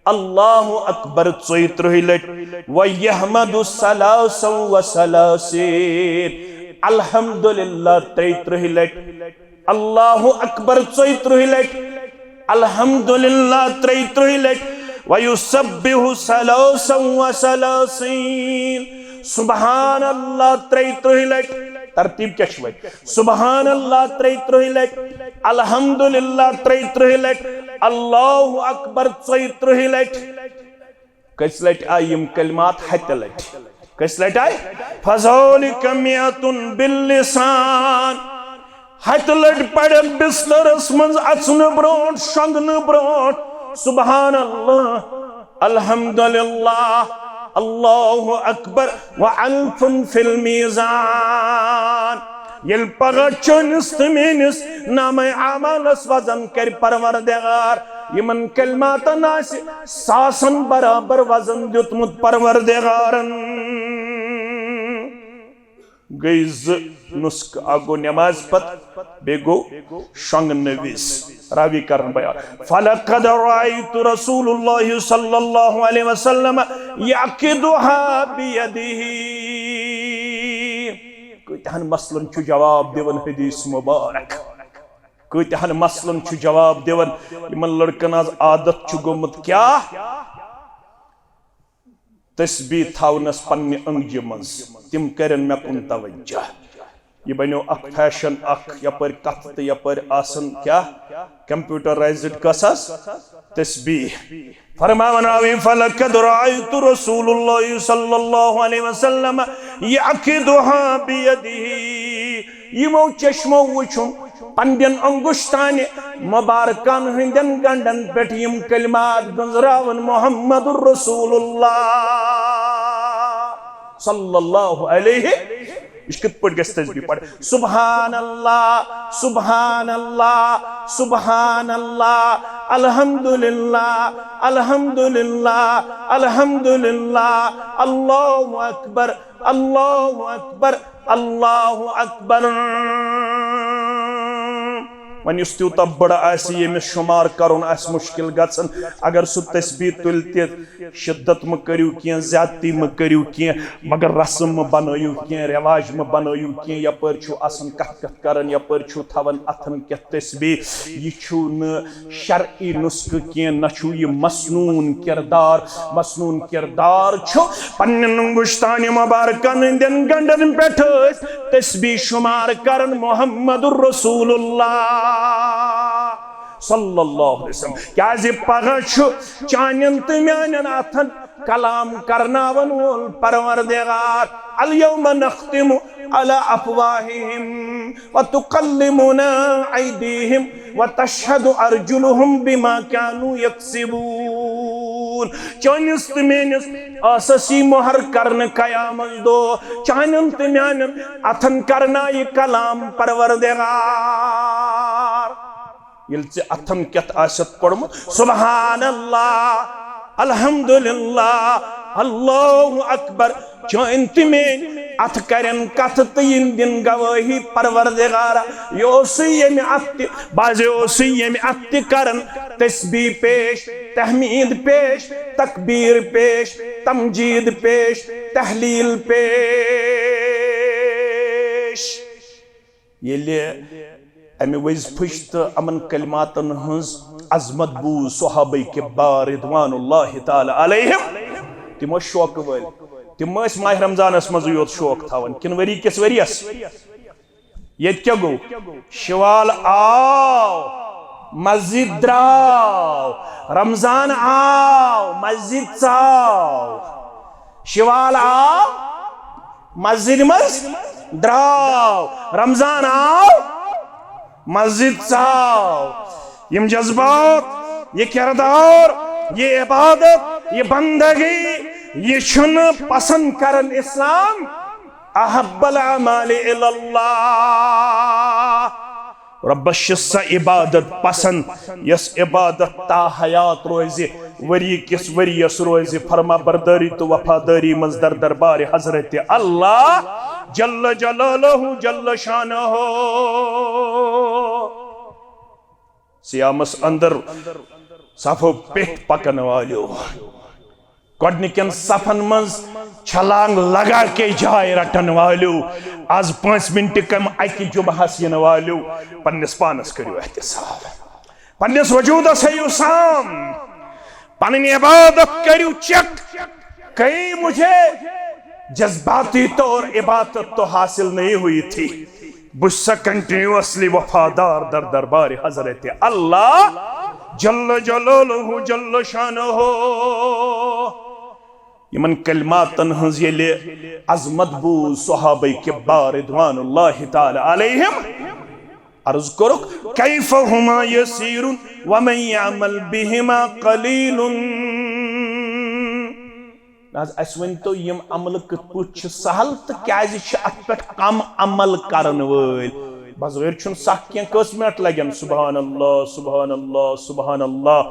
اللہ اکبر ژۄیہِ ترٕٛہہِ لٹہِ، "وَيَحْمَدُ ثَلَاثًا وَثَلَاثِينَ"، الحمدللہ ترٛیہِ ترٕٛہہِ لٹہِ، اللہ اکبر ژۄیہِ ترٕٛہہِ لٹہِ، الحمدللہ ترٛیہِ ترٕٛہہِ لٹہِ، "وَيُسَبِّحُ ثَلَاثًا وَثَلَاثِينَ"، سبحان اللہ ترٛیہِ ترٕٛہہِ لٹہِ۔ ترتیب کیٛاہ چھِ وۄنۍ؟ سبحان اللہ ترٛیہِ ترٕٛہہِ لٹہِ، الحمدللہ ترٛیہِ ترٕٛہہِ لٹہِ، اللہ اکبر ژۄیہِ ترٕٛہہِ لٹہِ۔ کٔژِ لٹہِ آیہِ یِم کلمات؟ ہتہِ لٹہِ۔ کٔژِ لٹہِ آیہِ؟ "فذلك مئة باللسان"۔ ہتہِ لٹہِ پرکھ بسترس منٛز اژنہٕ برونٛٹھ، شۄنٛگنہٕ برونٛٹھ، سبحان اللہ، الحمدللہ، اللہ اکبر، "وَأَلْفٌ فِي الْمِيزَانِ"۔ ییٚلہِ پگاہ چٲنِس تہٕ میٲنِس نامہ اعمالس وزن کرِ پروردگار، یِمن کلماتن آسہِ ساسن برابر وزن دیُتمُت پروردگارن۔ گٔے زٕ نسخہٕ، اکھ گوٚو نماز پتہٕ، بیٚیہِ گوٚو شۄنٛگنہٕ وِزِ۔ راوی کرن بیان، "فلقد رأيت رسول الله صلى الله عليه وسلم يعقدها بيده"۔ کۭتیاہن مسلن چھُ جواب دِوان حدیث مبارک، کۭتیاہن مسلن چھُ جواب دِوان۔ یِمن لڑکن آز عادت چھُ گوٚمُت کیٛاہ؟ تسبیح تھاونس پننہِ أنٛگجہِ منٛز، تِم کرن مےٚ کُن توجہ۔ یہِ بنیو اکھ فیشن، اکھ یپٲرۍ کتھ تہٕ یپٲرۍ آسن کیٛاہ؟ کمپیوٹرائزڈ کس حظ؟ تسبیح۔ فرماوان راوی، فلقد رأیت رسول اللہ صلی اللہ علیہ وسلم یعقدها بیدہ۔ یِمو چشمو وُچھُم پننٮ۪ن انگشتانہِ مبارکن ہٕنٛدٮ۪ن گنڈن پٮ۪ٹھ یِم کلمات گنزراون، محمد رسول اللہ صلی اللہ علیہ۔ یہِ چھِ کِتھ پٲٹھۍ گژھِ تسبیح پڑھ؟ سبحان اللہ، سبحان اللہ، سبحان اللہ، الحمدللہ، الحمدللہ، الحمدللہ، اللہ اکبر، اللہ اکبر، اللہ اکبر۔ وۄنۍ یُس تیوٗتاہ بٔڑ آسہِ، ییٚمِس شُمار کرُن آسہِ مُشکِل گژھان، اگر سُہ تسبیح تُلہِ تہِ، شدت مہ کٔرِو کینٛہہ، زیادتی مہ کٔرِو کینٛہہ، مگر رسم مہ بنٲیِو کینٛہہ، رواج مہ بنٲیِو کینٛہہ۔ یپٲرۍ چھُو آسان کتھ کتھ کران، یپٲرۍ چھُو تھاوان اتھن کیتھ تسبیح۔ یہِ چھُو نہٕ شرعی نسخہٕ کینٛہہ، نہ چھُو یہِ مسنون کردار۔ مسنون کردار چھُ پننٮ۪ن انگشتانہِ مبارکن ہٕنٛدٮ۪ن گنڈن پٮ۪ٹھ أسۍ تسبیح شمار کران، محمد رسول اللہ صلی اللہ علیہ وسلم۔ کیازِ پگاہ چھُ چانٮ۪ن تہٕ میانٮ۪ن اتھن کلام کرناون وول پروردگار۔ الیوم نختم علی افواہہم وتکلمنا ایدیہم وتشہد ارجلہم بما کانوا یکسبون۔ چٲنِس تہٕ میٲنِس ٲسس یی مۄہر کرنہٕ قیامت دۄہ، چانٮ۪ن تہٕ میانٮ۪ن اتھن کرنایہِ کلام پروردگار۔ ییٚلہِ ژےٚ اتھن کیتھ آسٮ۪تھ پوٚرمُت، سبحان اللہ، الحمدللہ، اللہ اکبر، چٲنۍ تہٕ میٲنۍ اتھٕ کرن کتھٕ تہٕ یِم دِن گوٲہی، پروردگارا، یہِ اوسُے ییٚمہِ اتھٕ تہِ، بازے اوسُے ییٚمہِ اتھٕ تہِ کران تسبیح پیش، تحمید پیش، تکبیر پیش، تمجید پیش، تحلیل پیش۔ ییٚلہِ امہِ وظیفٕچ تہٕ امن کلماتن ہٕنٛز عظمت بوٗز صحابہ کبار رضوان اللہ تعالی علیہم، تِم ٲسۍ شوقہٕ وٲلۍ۔ تِم ٲسۍ ماہ رمضانس منٛزٕے یوت شوق تھاوان کِنہٕ ؤری کِس ؤریس؟ ییٚتہِ کیٛاہ گوٚو؟ شوال آو، مسجد درٛاو، رمضان آو، مسجد ژاو۔ شوال آو، مسجد منٛز درٛاو، رمضان آو، مسجد ژاو۔ یِم جذبات، یہِ کردار، یہِ عبادت، یہِ بندگی، یہِ چھُنہٕ پسند کران اسلام۔ احب الاعمال الی اللہ۔ رۄبس چھِ سۄ عبادت پسند، یۄس عبادت تا حیات روزِ، ؤری کِس ؤریس روزِ فرما بردٲری تہٕ وفادٲری منٛز در دربارِ حضرت اللہ جل جلالہ جل شانہ۔ صیامس اندر صفو پیٹھ پکن والیو، گۄڈنِکٮ۪ن صفن منٛز چھلانگ لگا کے جاے رٹن والیو، از پانٛژھ منٹ کم اکہِ جمعہس ین والیو، پننس پانس کٔرِو احتساب، پننس وجودس ہیٚیِو سام، پنٕنۍ عبادت کٔرِو چیک، کئی مجھے جذباتی طور عبادت تو حاصل نہیں ہوئی تھی۔ بہٕ چھُسا کنٹینیوسلی وفادار در دربارِ حضرت اللہ جل جلالہ جل شانہ۔ یِمن کلماتن ہٕنٛز ییٚلہِ عظمت بوٗز صحابہ کبار رضوان اللہ تعالی علیہم، عرض کوٚرُکھ، کیف ہما یسیر ومن یعمل بہما قلیل۔ نہ حظ، اسہِ ؤنۍ تو، یِم عملہٕ کِتھ پٲٹھۍ چھِ سہل تہٕ کیازِ چھِ اتھ پٮ۪ٹھ کم عمل کرن وٲلۍ؟ بظٲہر چھُنہٕ سخ کینٛہہ، کٔژ منٹ لگن؟ سبحان اللہ، سبحان اللہ، سبحان اللہ،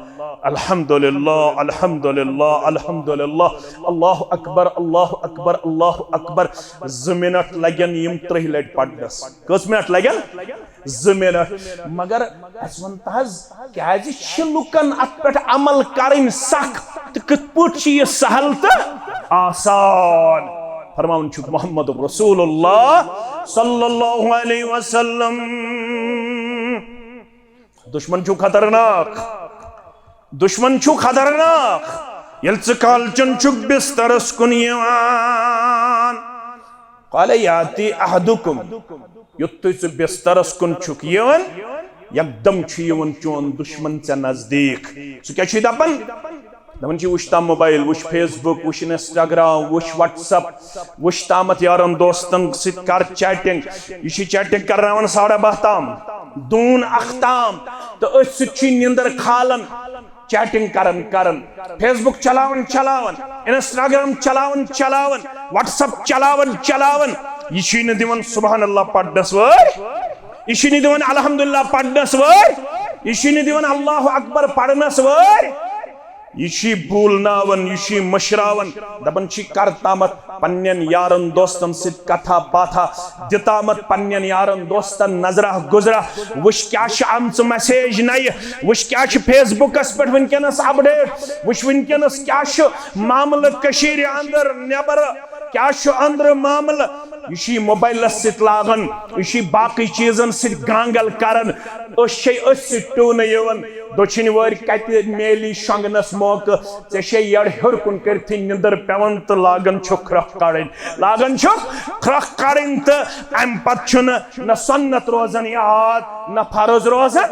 الحمدللہ، الحمدللہ، الحمدللہ، اللہ اکبر، اللہ اکبر، اللہ اکبر۔ زٕ منٹ لگن یِم ترٛہہِ لٹہِ پرنس۔ کٔژ منٹ لگن؟ زٕ منٹ۔ مگر اسہِ وَن تہٕ حظ، کیازِ چھِ لُکن اتھ پٮ۪ٹھ عمل کرٕنۍ سخ تہٕ کِتھ پٲٹھۍ چھِ یہِ سہل تہٕ آسان؟ فرماوان چھُ محمد رسول اللہ صلی اللہ علیہ وسلم، دشمن چھُ خطرناک، دشمن چھُ خطرناک۔ ییٚلہِ ژٕ کالچن چھُکھ بسترس کُن یِوان، قال یاتی احدکم، یُتھُے ژٕ بسترس کُن چھُکھ یِوان، یکدم چھُ یِوان چون دشمن ژےٚ نزدیٖک۔ سُہ کیٛاہ چھُے دپان؟ دپان چھِ، وٕچھ تام موبایل، وٕچھ فیس بک، وٕچھ انسٹاگرام، وٕچھ وٹس ایپ، وٕچھ تامتھ یارن دوستن سۭتۍ کر چیٹنگ۔ یہِ چھِ چیٹنگ کرناوان ساڑٕ باہ تام، دوٗن اکھ تام، تہٕ أتھۍ سۭتۍ چھُے نِندٕر کھالان۔ چیٹنگ کران کران، فیس بک چلاوان چلاوان، انسٹاگرام چلاوان چلاوان، وٹس ایپ چلاوان چلاوان، یہِ چھُے نہٕ دِوان سبحان اللہ پرنس وٲرۍ، یہِ چھُے نہٕ دِوان الحمدللہ پرنس وٲرۍ، یہِ چھُے نہٕ دِوان اللہ اکبر پرنس وٲرۍ۔ یہِ چھُے بولناوان، یہِ چھُے مٔشراوان، دپان چھُے کر تامتھ پننٮ۪ن یارن دوستن سۭتۍ کتھا باتھا، دِ تامتھ پننٮٮ۪ن یارن دوستن نظرہ گزرہ، وٕچھ کیٛاہ چھِ آمژٕ میسیج نَیہِ، وٕچھ کیٛاہ چھِ فیس بکس پٮ۪ٹھ وٕنکیٚنس اپڈیٹ، وٕچھ وٕنکیٚنس کیٛاہ چھُ معاملہٕ کٔشیٖرِ اندر نٮ۪بر، کیٛاہ چھُ أنٛدرٕ معاملہٕ۔ یہِ چھُ یہِ موبایلس سۭتۍ لاگان، یہِ چھُ یہِ باقٕے چیٖزن سۭتۍ گانگل کران۔ أسۍ چھے أتھۍ سۭتۍ ٹونہٕ یِوان۔ دٔچھِنۍ وٲرۍ کتہِ میلی شۄنٛگنس موقعہٕ؟ ژےٚ چھے یٔڈ ہیوٚر کُن کٔرتھٕے نِندٕر پٮ۪وان تہٕ لاگان چھُکھ کھرٛکھ کڑٕنۍ، لاگان چھُکھ کھرٛکھ کڑٕنۍ، تہٕ امہِ پتہٕ چھُنہٕ نہ سُنت روزان یاد، نہ فرض روزان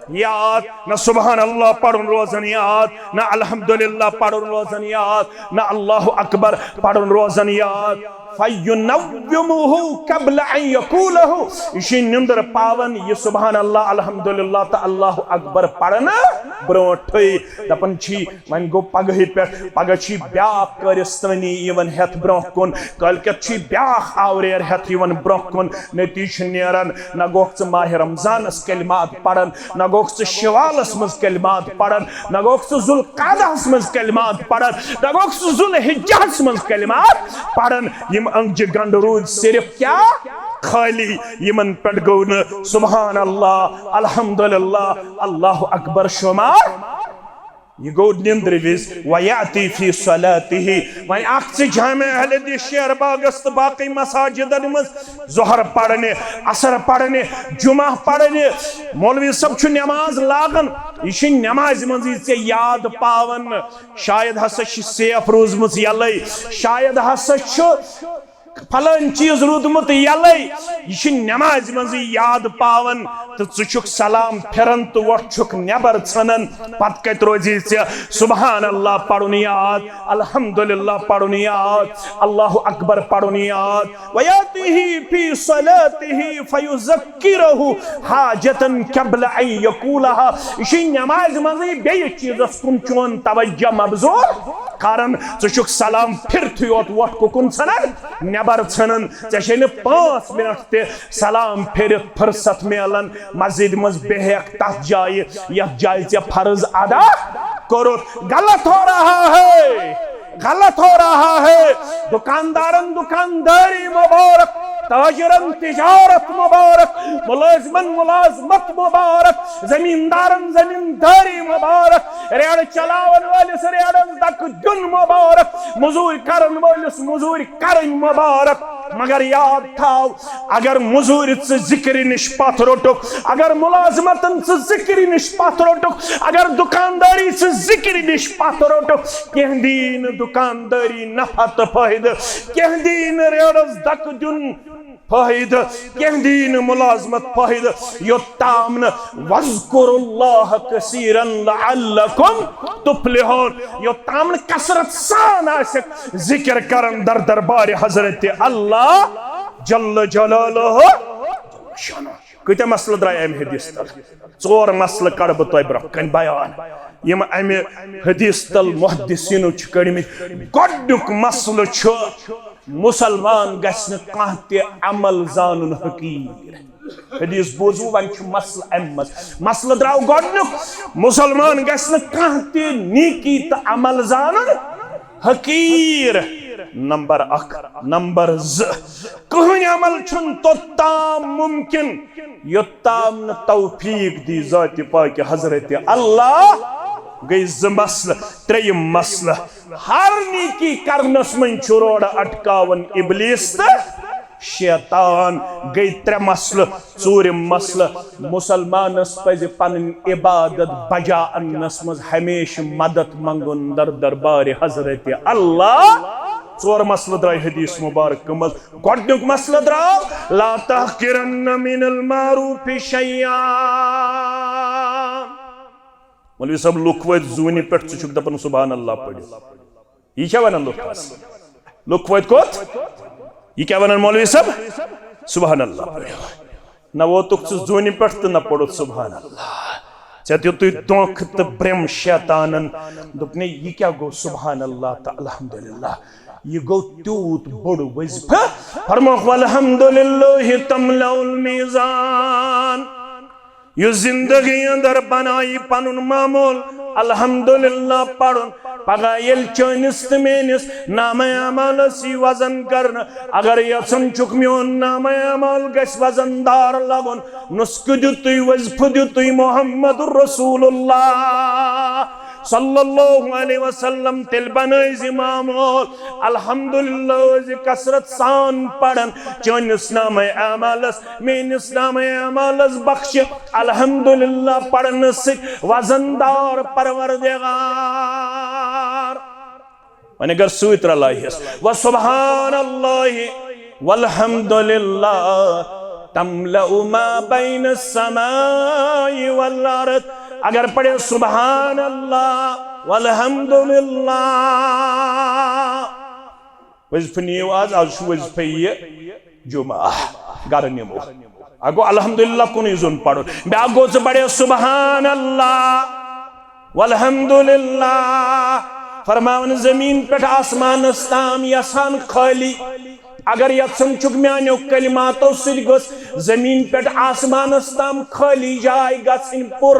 یاد، نہ سبحان اللہ پرُن روزان یاد، نہ الحمدللہ پرُن روزان یاد، نہ اللہ اکبر پرُن روزان یاد۔ فَيُنَوِّمُهُ قَبْلَ أَن يَقُولَهُ۔ یہِ چھُ نِندٕر پاوان، یہِ سبحان اللہ، الحمدللہ تہٕ اللہ اکبر پرنہٕ برونٹھٕے۔ دپان چھِ، وۄنۍ گوٚو پگہٕے پٮ۪ٹھ، پگاہ چھِ بیاکھ کٲرِستٲنی یِوان ہٮ۪تھ برونٛہہ کُن، کٲلکٮ۪تھ چھِ بیاکھ آوریر ہٮ۪تھ یِوان برونٛہہ کُن۔ نتیجہٕ چھُ نیران، نہ گوٚکھ ژٕ ماہِ رمضانس کلمات پران، نہ گوٚکھ ژٕ شوالس منٛز کلمات پران، نہ گوٚکھ ژٕ ذوالقعدہس منٛز کلمات پران، نہ گوٚکھ ژٕ ذوالحجہس منٛز کلمات پران۔ یِم أنگجہِ گنڈٕ روٗدۍ صرف کیٛاہ؟ خٲلی۔ یِمن پٮ۪ٹھ گوٚو نہٕ سبحان اللہ، الحمدللہ، اللہ اکبر شمار۔ یہِ گوٚو نِندرِ وِزِ۔ وَيَأْتِي فِي صَلَاتِهِ۔ وۄنۍ اکھ ژٕ جامع اہل حدیث شیر باغس تہٕ باقٕے مساجدن منٛز ظہر پرنہِ، عصر پرنہِ، جمعہ پرنہِ، مولوی صٲب چھُ نماز لاگان، یہِ چھُ نمازِ منٛزٕے ژےٚ یاد پاوان۔ شاید ہسا چھِ سیف روٗزمٕژ یَلَے، شاید ہسا چھُ فلٲنۍ چیٖز روٗدمُت یَلَے، یہِ چھُ نمازِ منٛزٕے یاد پاوان، تہٕ ژٕ چھُکھ سلام پھِران تہٕ وۄٹھ چھُکھ نٮ۪بر ژھٕنان۔ پتہٕ کتہِ روزی ژےٚ سبحان اللہ پرُن یاد، الحمدللہ پرُن یاد، اللہ اکبر پرُن یاد؟ وَيَأْتِيهِ فِي صَلَاتِهِ فَيُذَكِّرُهُ حَاجَةً قَبْلَ أَن يَقُولَهَا۔ یہِ چھُ نمازِ منٛزٕے بیٚیِس چیٖزس کُن چون توجہ مبذول کران۔ ژٕ چھُکھ سلام پھِرتھٕے یوت وۄٹھ کُکُن ژھٕنان، نٮ۪بر ژھٕنان۔ ژےٚ چھے نہٕ پانٛژھ منٹ تہِ سلام پھِرِتھ فرصت میلان مسجدِ منٛز بیہکھ تتھ جایہِ یتھ جایہِ ژےٚ فرض ادا کوٚرُتھ۔ غلط ہو رہا ہے، غلط ہو رہا ہے۔ دکاندارن دکانداری مبارک، تاجرن تجارت مبارک، ملازمن ملازمت مبارک، زمیندارن زمینداری مبارک، ریڑٕ چلاون وٲلِس ریڑس دکہٕ دیُن مبارک، مزوٗرۍ کرن وٲلِس مزوٗرۍ کرٕنۍ مبارک۔ مگر یاد تھاو، اگر مزوٗرۍ ژٕ ذِکرِ نِش پتھ روٚٹُکھ، اگر ملازمتن ژٕ ذِکرِ نِش پتھ روٚٹُکھ، اگر دُکاندٲری ژٕ ذِکرِ نِش پتھ روٚٹُکھ، کینٛہہ دی نہٕ دُکاندٲری نفع تہٕ فٲیدٕ، کینٛہہ دی نہٕ ریڑس دکہٕ دیُن فٲیدٕ، کینٛہہ دی نہٕ ملازمت فٲیدٕ، یوٚتام نہٕ وَاذْكُرُوا اللَّهَ كَثِيرًا لَعَلَّكُمْ تُفْلِحُونَ، یوٚتام نہٕ کثرت سان آسٮ۪کھ ذِکر کران در دربارِ حضرت اللہ جل جلالہ۔ کۭتیٛاہ مسلہٕ درٛاے اَمہِ حدیث تل؟ ژور مسلہٕ کڑٕ بہٕ تۄہہِ برٛونٛہہ کنہِ بیان، یِم اَمہِ حدیث تل محدثینو چھِ کٔڑمٕتۍ۔ گۄڈٕنیُک مسلہٕ چھُ، مسلمان گژھِ نہٕ کانٛہہ تہِ عمل زانُن حقیٖر۔ حدیث بوٗزوٕ، وۄنۍ چھُ مسلہٕ اَمہِ منٛز۔ مسلہٕ درٛاو گۄڈٕنیُک، مسلمان گژھِ نہٕ کانٛہہ تہِ نیکی تہٕ عمل زانُن حقیٖر۔ نمبر اکھ۔ نمبر زٕ، کٕہٕنۍ عمل چھُنہٕ توٚتام مُمکِن، یوٚتام نہٕ توفیٖق دی ذاتِ پاکہِ حضرت اللہ۔ گٔے زٕ مسلہٕ۔ ترٛیٚیِم مسلہٕ، ہر نیکی کرنس منٛز چھُ روڑٕ اٹکاوان ابلیس تہٕ شیطان۔ گٔے ترٛےٚ مسلہٕ۔ ژوٗرِم مسلہٕ، مسلمانس پزِ پنٕنۍ عبادت بجا اننس منٛز ہمیشہٕ مدد منٛگُن در دربارِ حضرت اللہ۔ ژور مسلہٕ درٛاے حدیث مبارک منٛز۔ گۄڈٕنیُک مسلہٕ درٛاو، لا تحقرن من المعروف شیئا۔ مولوی صٲب، لُکھ وٲتۍ زوٗنہِ پٮ۪ٹھ، ژٕ چھُکھ دَپان سبحان اللہ پٔرِو۔ یہِ کیٛاہ وَنان لُکھ آز؟ لُکھ وٲتۍ کوٚت؟ یہِ کیٛاہ وَنان مولوی صٲب؟ سبحان اللہ پٔرِو۔ نہ ووتُکھ ژٕ زوٗنہِ پٮ۪ٹھ تہٕ نہ پوٚرُتھ سبحان اللہ۔ ژےٚ دیُتُے دھوکہٕ تہٕ برٛم شیطانن۔ دوٚپنَے، یہِ کیٛاہ گوٚو سبحان اللہ تہٕ الحمدللہ؟ یہِ گوٚو تیوٗت بوٚڑ وظیفہٕ۔ فرموکھ، والحمدللہ تملأ المیزان۔ یُس زندگی اندر بنائی پنُن معمول الحمدللہ پرُن، پگاہ ییٚلہِ چٲنِس تہٕ میٲنِس نامہ اعمالس یی وزن کرنہٕ، اگر یژھان چھُکھ میون نامہ اعمال گژھِ وزن دار لگُن، نسخہٕ دیُتُے، وظیفہٕ دیُتُے محمد رسول اللہ صلی اللہ علیہ وسلم، تیٚلہِ بنٲیزِ معمول الحمدللہ، زِ کثرت سان پرن۔ چٲنِس نامہ اعمالس، میٲنِس نامہ اعمالس بخشہِ الحمدللہ پرنہٕ سۭتۍ وزن دار پروردگار۔ وۄنۍ اگر سۭتۍ رلٲیہس، وسبحان اللہ والحمدللہ تملأ ما بین السماء والارض۔ اگر پرے سبحان اللہ والحمدللہ، وظیفہٕ نِیِو آز، آز چھُ وظیفہٕ یہِ جمعہ، گرٕ نِمو۔ اکھ گوٚو الحمدللہ کُنُے زوٚن پرُن، بیاکھ گوٚو ژٕ پرے سبحان اللہ والحمدللہ۔ فرماوان زمین پٮ۪ٹھ آسمانس تام یژھان خٲلی، اگر یژھان چھُکھ میانیو کلماتو سۭتۍ گوٚژھ زمین پٮ۪ٹھ آسمانس تام خٲلی جاے گژھٕنۍ پُر۔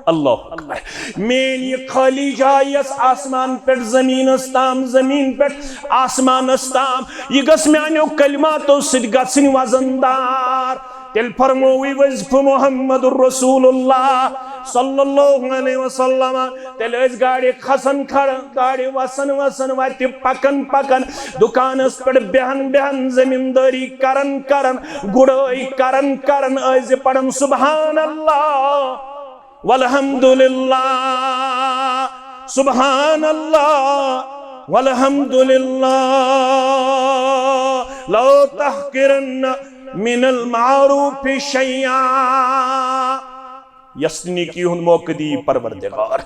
اللہ اکبر۔ میٲنۍ یہِ خٲلی جاے یۄس آسمان پٮ۪ٹھ زمینس تام، زمین پٮ۪ٹھ آسمانس تام، یہِ گٔژھ میانیو کلماتو سۭتۍ گژھٕنۍ وزن دار۔ تیٚلہِ فرمووٕے وظیفہٕ محمد رسول اللہ صلی اللہ علیہ وسلم۔ تیٚلہِ ٲسۍ گاڑِ کھسان کھڑا، گاڑِ وسان وسان، وتہِ پکان پکان، دُکانس پٮ۪ٹھ بیہان بیہان، زمیٖندٲری کران کران، گُڑٲے کران کران ٲسۍ زِ پران سبحان اللہ والحمدللہ، سبحان اللہ والحمدللہ، لا تحقرن من المعروف شیئا۔ یس نیکی ہُنٛد موقعہٕ دی پروردگار۔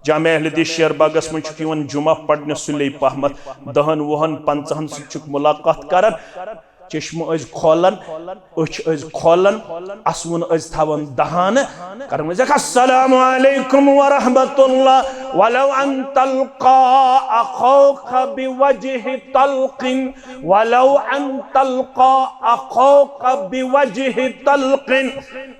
جامع اہل حدیث شیر باغس منٛز چھُکھ یِوان جمعہ پرنہِ سُلے پہمتھ، دہن وُہن پنژاہن سۭتۍ چھُکھ ملاقات کران، چشمہٕ ٲسۍ کھولان، أچھ ٲسۍ کھولان، اسوُن ٲسۍ تھاوان دہانہٕ، کران ٲسۍ السلام علیکم ورحمۃ اللہ، ولو ان تلقا اخوک بوجہ طلق، ولو ان تلقا اخوک بوجہ طلق۔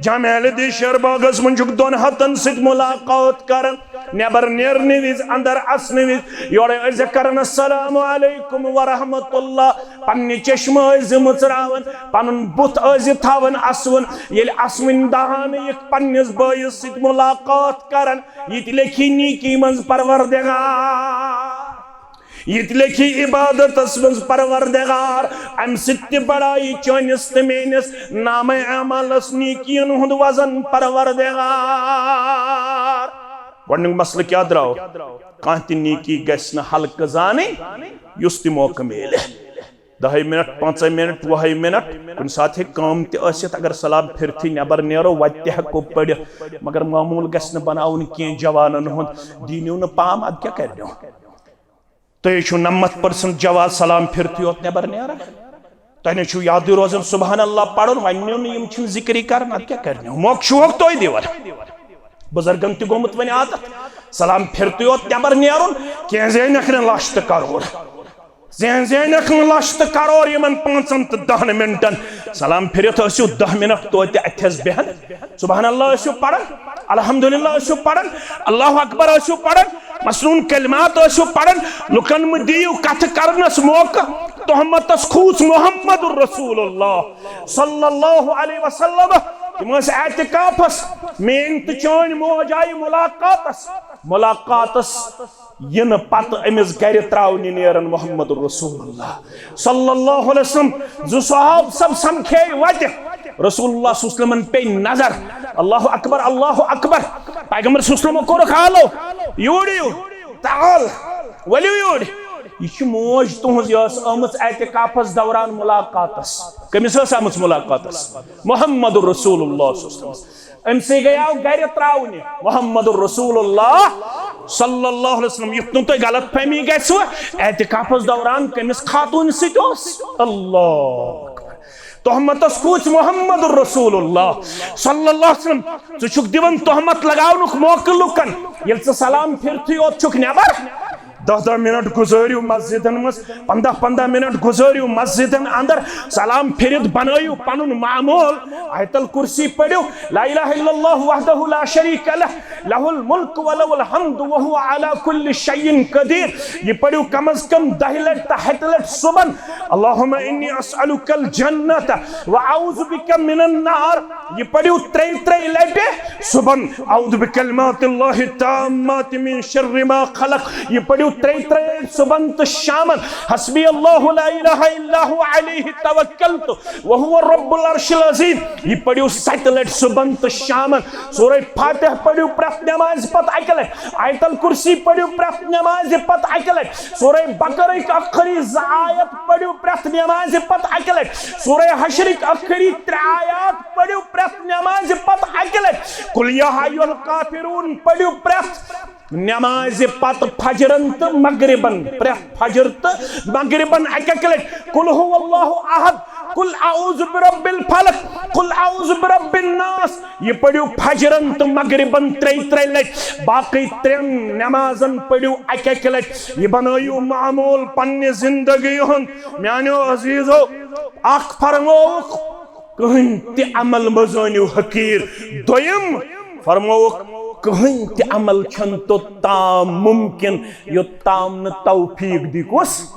جامع اہل حدیث شیر باغس منٛز چھُکھ دۄن ہتن سۭتۍ ملاقات کران، نٮ۪بر نیرنہٕ وِزِ، اندر اژنہٕ وِزِ، یورے ٲسۍ زِ کران السلام علیکم ورحمۃ اللہ، پننہِ چشمہٕ ٲسۍ زِ مُژراوان، پنُن بُتھ ٲسۍ زِ تھاوان اسوُن، ییٚلہِ اسوٕنۍ دہانہٕ یِکھ پننِس بٲیِس سۭتۍ ملاقات کران، یہِ تہِ لیکھی نیکی منٛز پروردگار۔ یہِ تہِ لیکھی عبادتس منٛز پروردگار، امہِ سۭتۍ تہِ بڑایہِ چٲنِس تہٕ میٲنِس نامہ اعمالس نیکین ہُنٛد وزن پروردگار۔ گۄڈٕنیُک مسلہٕ کیٛاہ درٛاو؟ کانٛہہ تہِ نیکی گژھِ نہٕ ہلکہٕ زانٕنۍ، یُس تہِ موقعہٕ میلہِ۔ دہے منٹ، پانٛژے منٹ، وُہے منٹ، کُنہِ ساتہٕ ہیٚکہِ کٲم تہِ ٲسِتھ، اگر سلام پھِرتھٕے نٮ۪بر نیرو، وتہِ تہِ ہٮ۪کو پٔرِتھ، مگر معموٗل گژھِ نہٕ بناوُن کینٛہہ جوانن ہُنٛد۔ دیٖنِو نہٕ پام، ادٕ کیٛاہ کرنو؟ تُہۍ چھِو نَمَتھ پٔرسنٹ جواز سلام پھِرتھٕے یوت نٮ۪بر نیران۔ تۄہہِ نہ چھُو یادٕے روزان سبحان اللہ پرُن، وۄنۍ نِیِو نہٕ یِم چھِنہٕ ذِکرٕے کران، اَدٕ کیٛاہ کرنو؟ موقعہٕ چھُوکھ تُہۍ دِوان۔ بُزرگن تہِ گوٚمُت وۄنۍ عادت، سلام پھِرتھٕے یوت نٮ۪بر نیرُن، کینٛہہ زینکھ نہٕ لَچھ تہٕ کرور۔ زین زینکھ نہٕ لَچھ تہٕ کرور یِمن پانٛژن تہٕ دَہن منٹن۔ سلام پھِرِتھ ٲسِو دَہ منٹ توتہِ اَتھٮ۪س بیہن۔ سبحان اللہ ٲسِو پران، الحمدللہ ٲسِو پران، اللہ اکبر ٲسِو پران، مصنون کلمات ٲسِو پران، لُکن مہٕ دِیِو کتھٕ کرنس موقعہٕ۔ تہمتس کھوٗژ محمد رسول اللہ صلی اللہ علیہ وسلم۔ تِم ٲسۍ اعتکافس، میٲنۍ تہٕ چٲنۍ موج آیہِ ملاقاتس، ملاقاتس یِنہٕ پتہٕ أمِس گرِ ترٛاونہِ نیران محمد رسول اللہ صلی اللہ علیہ وسلم۔ زٕ صحاب سب سمکھے وتہِ۔ رسول اللہ صلی اللہ علیہ وسلمن پیٚیہِ نظر۔ اللہ اکبر، اللہ اکبر۔ پیغمبر صلی اللہ علیہ وسلم کوٚرُکھ حالو، یوٗرۍ یِیِو، تعال، ؤلِو یوٗرۍ۔ یہِ چھِ موج تُہنٛز، یۄس ٲمٕژ اعتکافس دوران ملاقاتس۔ کٔمِس ٲس آمٕژ ملاقاتس؟ محمد رسول اللہ صلی اللہ علیہ وسلم۔ أمۍ سٕے گٔیاو گرِ ترٛاونہِ محمد رسول اللہ صلی اللہ علیہ وسلم۔ یُتھ نہٕ تۄہہِ غلط فہمی گژھِوٕ، اعتکافس دوران کٔمِس خاتوٗنہِ سۭتۍ اوس؟ اللہ اکبر۔ تہمتس کھوٗژ محمد رسول اللہ صلی اللہ علیہ وسلم۔ ژٕ چھُکھ دِوان تہمت لگاونُک موقعہٕ لُکن، ییٚلہِ ژٕ سلام پھِرتھٕے یوت چھُکھ نٮ۪بر۔ دَہ دَہ منٹ گُزٲرِو مسجدن منٛز، پنٛداہ پنٛداہ منٹ گُزٲرِو مسجدن اندر، سلام پھِرِتھ بنٲیِو پنُن معمول۔ آیت الکرسی پٔرِو، لا الہ الا اللہ وحدہ لا شریک لہ، لہ الملک ولہ الحمد وہو علی کل شیء قدیر۔ یہِ پٔرِو کم از کم دَہہِ لٹہِ تہٕ ہتہِ لٹہِ صبحن، اللہم انی اسألک الجنت و اعوذ بک من النار۔ یہِ پٔرِو ترٛیٚیہِ ترٛیٚیہِ لٹہِ صبحن، اعوذ بکلمات اللہ التامات من شر ما خلق۔ یہِ پٔرِو ترٛیٚیہِ ترٛیٚیہِ لٹہِ صبحن تہٕ شامن، حسبی اللہ لا الہ الا ہو علیہ توکلت وہو رب العرش العظیم۔ یہِ پٔرِو ستہِ لٹہِ صبحن تہٕ شامن۔ سورہ فاتح پٔرِو پرٛٮ۪تھ نمازِ پتہٕ اکہِ لٹہِ۔ آیت الکرسی پٔرِو پرٛٮ۪تھ نمازِ پتہٕ اکہِ لٹہِ۔ سورہ بقرٕکۍ ٲخری زٕ آیت پٔرِو پرٛٮ۪تھ نمازِ پتہٕ اکہِ لٹہِ۔ سورہ حشرٕکۍ ٲخری ترٛےٚ آیات پٔرِو پرٛٮ۪تھ نمازِ پتہٕ اکہِ لٹہِ۔ قل یا ایھا الکافرون پٔرِو پرٛٮ۪تھ نمازِ پتہٕ فجرن تہٕ مغربن، پرٛٮ۪تھ فجر تہٕ مغربن اکہِ اکہِ لٹہِ۔ قل ھو اللہ احد، قل اعوذ برب الفلق، قل اعوذ برب الناس۔ یہِ پٔرِو فجرن تہٕ مغربن ترٛیٚیہِ ترٛیٚیہِ لٹہِ۔ باقٕے ترٛٮ۪ن نمازن پٔرِو اکہِ اکہِ لٹہِ۔ یہِ بنٲیِو معمول پننہِ زندگی ہُنٛد۔ میانیو عزیزو، اکھ فرمووُکھ، کٕہٕنۍ تہِ عمل مہ زٲنِو حقیٖر۔ دوٚیِم فرمووُکھ، کٕہٕنۍ تہِ عمل چھَنہٕ توٚت تام مُمکِن، یوٚت تام نہٕ توفیٖق دی کُس؟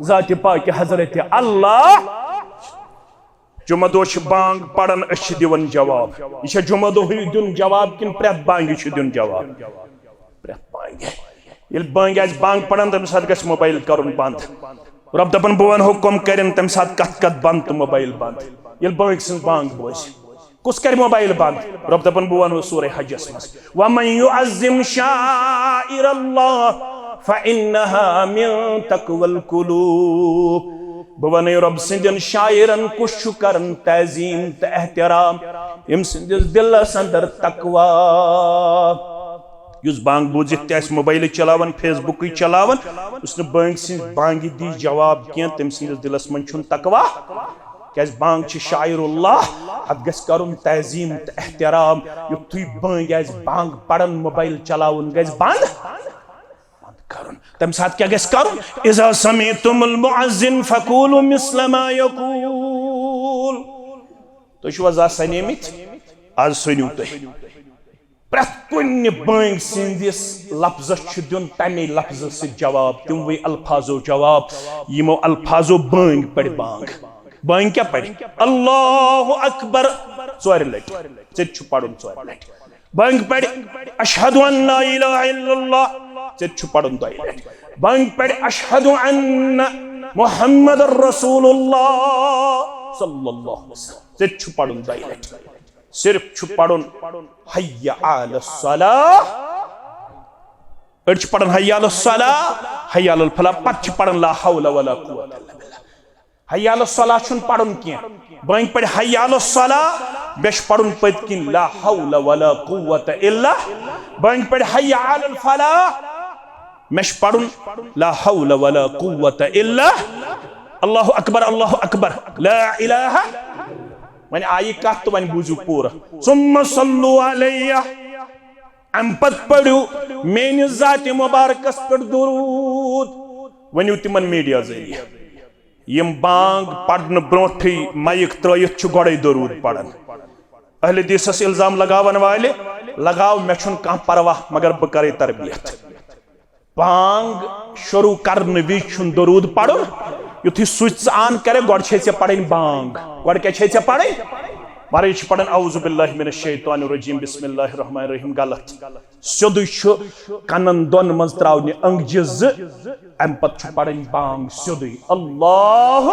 ذاتِ پاکہِ حضرتِ اللہ۔ جمعہ دۄہ چھِ بانگ پران، أسۍ چھِ دِوان جواب۔ یہِ چھا جمعہ دۄہٕے دیُن جواب کِنہٕ پرٛٮ۪تھ بانگہِ چھُ دیُن جواب؟ پرٛٮ۪تھ بانگہِ۔ ییٚلہِ بانگہِ آسہِ بانگ پران، تَمہِ ساتہٕ گژھِ موبایل کرُن بنٛد۔ رۄب دَپان، بہٕ وَنہو کَم کرن، تَمہِ ساتہٕ کتھ کتھ بنٛد تہٕ موبایل بنٛد۔ ییٚلہِ بانگہِ سٕنٛز بانگ بوزِ، کُس کرِ موبایل بنٛد؟ رۄب دَپان، بہٕ وَنہو سورہ حجس منٛز، وَمَن یُعَظِّمْ شَعَائِرَ اللَّهِ فَإِنَّهَا مِن تَقْوَى الْقُلُوبِ۔ بہٕ وَنَے رۄب سٕنٛدٮ۪ن شاعرن کُس چھُ کران تعظیٖم تہٕ احترام، ییٚمۍ سٕنٛدِس دِلس اندر تقویٰ۔ یُس بانگ بوٗزِتھ تہِ آسہِ موبایلٕے چلاوان، فیس بُکٕے چلاوان، یُس نہٕ بانگہِ سٕنٛز بانگہِ دی جواب کینٛہہ، تٔمۍ سٕنٛدِس دِلس منٛز چھُنہٕ تقویٰ۔ کیازِ بانگ چھِ شاعر اللہ، اتھ گژھِ کرُن تعظیٖم تہٕ احترام۔ یُتھُے بانگ آسہِ بانگ پران، موبایل چلاوُن گژھِ بنٛد، بنٛد کرُن۔ تمہِ ساتہٕ کیٛاہ گژھِ کرُن؟ اذا سمعتم المؤذن فقولوا مثل ما یقول۔ تُہۍ چھِوا زانٛہہ سنیمٕتۍ؟ از سٔنِو تُہۍ۔ پرٛٮ۪تھ کُنہِ بٲنگۍ سٕنٛدِس لفظس چھُ دیُن تَمے لفظہٕ سۭتۍ جواب، تِموٕے الفاظو جواب، یِمو الفاظو بٲنگۍ پٔرۍ بانگ۔ بٲنگۍ کیٛاہ پٔرۍ؟ اللہ اکبر ژورِ لٹہِ، ژےٚ تہِ چھُ پرُن ژورِ لٹہِ۔ بٲنگۍ پٔرۍ اشہد ان لا الہ الا اللہ، ژےٚ تہِ چھُ پرُن دۄیہِ لٹہِ۔ بٲنگۍ پٔرۍ اشہد ان محمد رسول اللہ صلی اللہ علیہ وسلم، ژےٚ تہِ چھُ پرُن دۄیہِ لٹہِ۔ صرف چھُ پرُن حی علی الصلاح۔ أڑۍ چھِ پران حی علی الصلاح، حی علی الفلاح، پتہٕ چھِ پران لا حول ولا قوت الا باللہ۔ حی علی الصلاح چھُنہٕ پرُن کینٛہہ۔ بٲنگۍ پٔرۍ حی علی الصلاح، مےٚ چھُ پرُن پٔتۍ کِنۍ لا حول ولا قوت الا۔ بٲنگۍ پٔرۍ حی علی الفلاح، مےٚ چھُ پرُن لا حول ولا قوت الا۔ اللہ اکبر، اللہ اکبر، لا الہ۔ وۄنۍ آیہِ کتھ تہٕ وۄنۍ بوٗزِو پوٗرٕ۔ ثم صلوا علیہ۔ امہِ پتہٕ پٔرِو میٲنِس ذاتِ مبارکس پٮ۪ٹھ درود۔ ؤنِو تِمن میڈیا ذٔریعہٕ، یِم بانگ پرنہٕ برونٹھٕے مایک ترٲیِتھ چھُ گۄڈے درود پران۔ اہل حدیثس الزام لگاون والہِ، لگاو، مےٚ چھُنہٕ کانٛہہ پرواہ، مگر بہٕ کرے تربیت۔ بانگ شروع کرنہٕ وِزِ چھُنہٕ درود پرُن۔ یُتھُے سُچ ژٕ آن کرکھ، گۄڈٕ چھے ژےٚ پرٕنۍ بانگ۔ گۄڈٕ کیٛاہ چھے ژےٚ پرٕنۍ؟ ورٲے چھِ پران اعوذ باللہ من الشیطان الرجیم، بسم اللہ الرحمن الرحیم، غلط۔ سیوٚدُے چھُ کنن دۄن منٛز تراونہِ انگجہِ زٕ، امہِ پتہٕ چھُ پرٕنۍ بانگ سیوٚدُے۔ اللہ،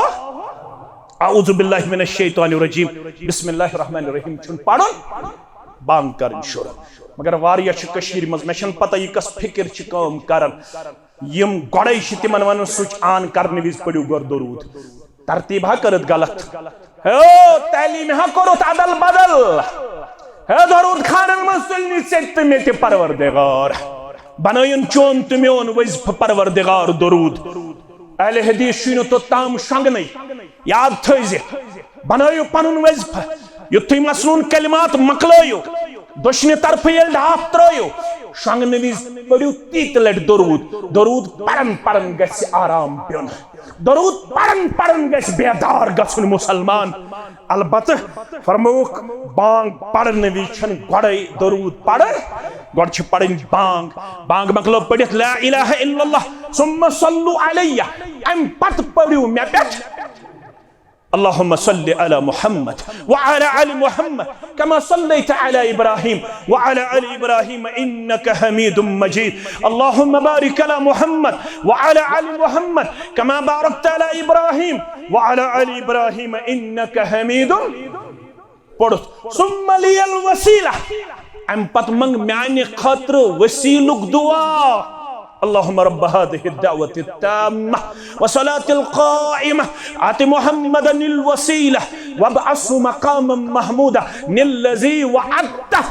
اعوذ باللہ من الشیطان الرجیم، بسم اللہ الرحمن الرحیم چھُنہٕ پرُن، بانگ کرٕنۍ شروع۔ مگر واریاہ چھِ کٔشیٖرِ منٛز، مےٚ چھَنہٕ پتہ یہِ کۄس فکر چھِ کٲم کران۔ یِم گۄڈَے چھِ تِمن وَنان سُچ آن کرنہٕ وِزِ پٔرِو گۄڈٕ درود۔ ترتیٖب ہا کٔرٕتھ غلط۔ ہے، تعلیٖم ہا کوٚرُتھ ادل بدل۔ ہے، درود خانن منٛز تُلنہِ ژےٚ تہِ مےٚ تہِ پروردگار۔ بنٲیِن چون تہٕ میون وظیفہٕ پروردگار درود۔ اہل حدیث چھُے نہٕ توٚتام شۄنٛگنٕے۔ یاد تھٲیزِ، بنٲیِو پنُن وظیفہٕ۔ یُتھُے مسنون کلمات مۄکلٲیِو، دٔچھنہِ طرفہٕ ییٚلہِ ڈھاپھ ترٲیِو، شۄنٛگنہٕ وِزِ پٔرِو تیٖتہِ لٹہِ درود۔ درود پرن پرن گژھِ آرام پیوٚن۔ درود پرن پرن گژھِ بیدار گژھُن مسلمان۔ البتہ فرمووُکھ، بانگ پرنہٕ وِزِ چھَنہٕ گۄڈَے درود پرن، گۄڈٕ چھِ پرٕنۍ بانگ۔ بانگ مۄکلٲو پٔرِتھ لا الہ الا اللہ، ثم صلوا علیہ، اَمہِ پتہٕ پٔرِو مےٚ پٮ۪ٹھ۔ اللهم صل على محمد وعلى آل محمد كما صليت على إبراهيم وعلى آل إبراهيم إنك حميد مجيد. اللهم بارك على محمد وعلى آل محمد كما باركت على إبراهيم وعلى آل إبراهيم إنك حميد. پوٚرُتھ، ثم لي الوسيلة، اَمہِ پتہٕ منٛگ میانہِ خٲطرٕ وسیلُک دعا۔ اللهم رب هذه الدعوة التامة والصلاة القائمة آت محمدا الوسيلة وابعثه مقاما محمودا الذي وعدته۔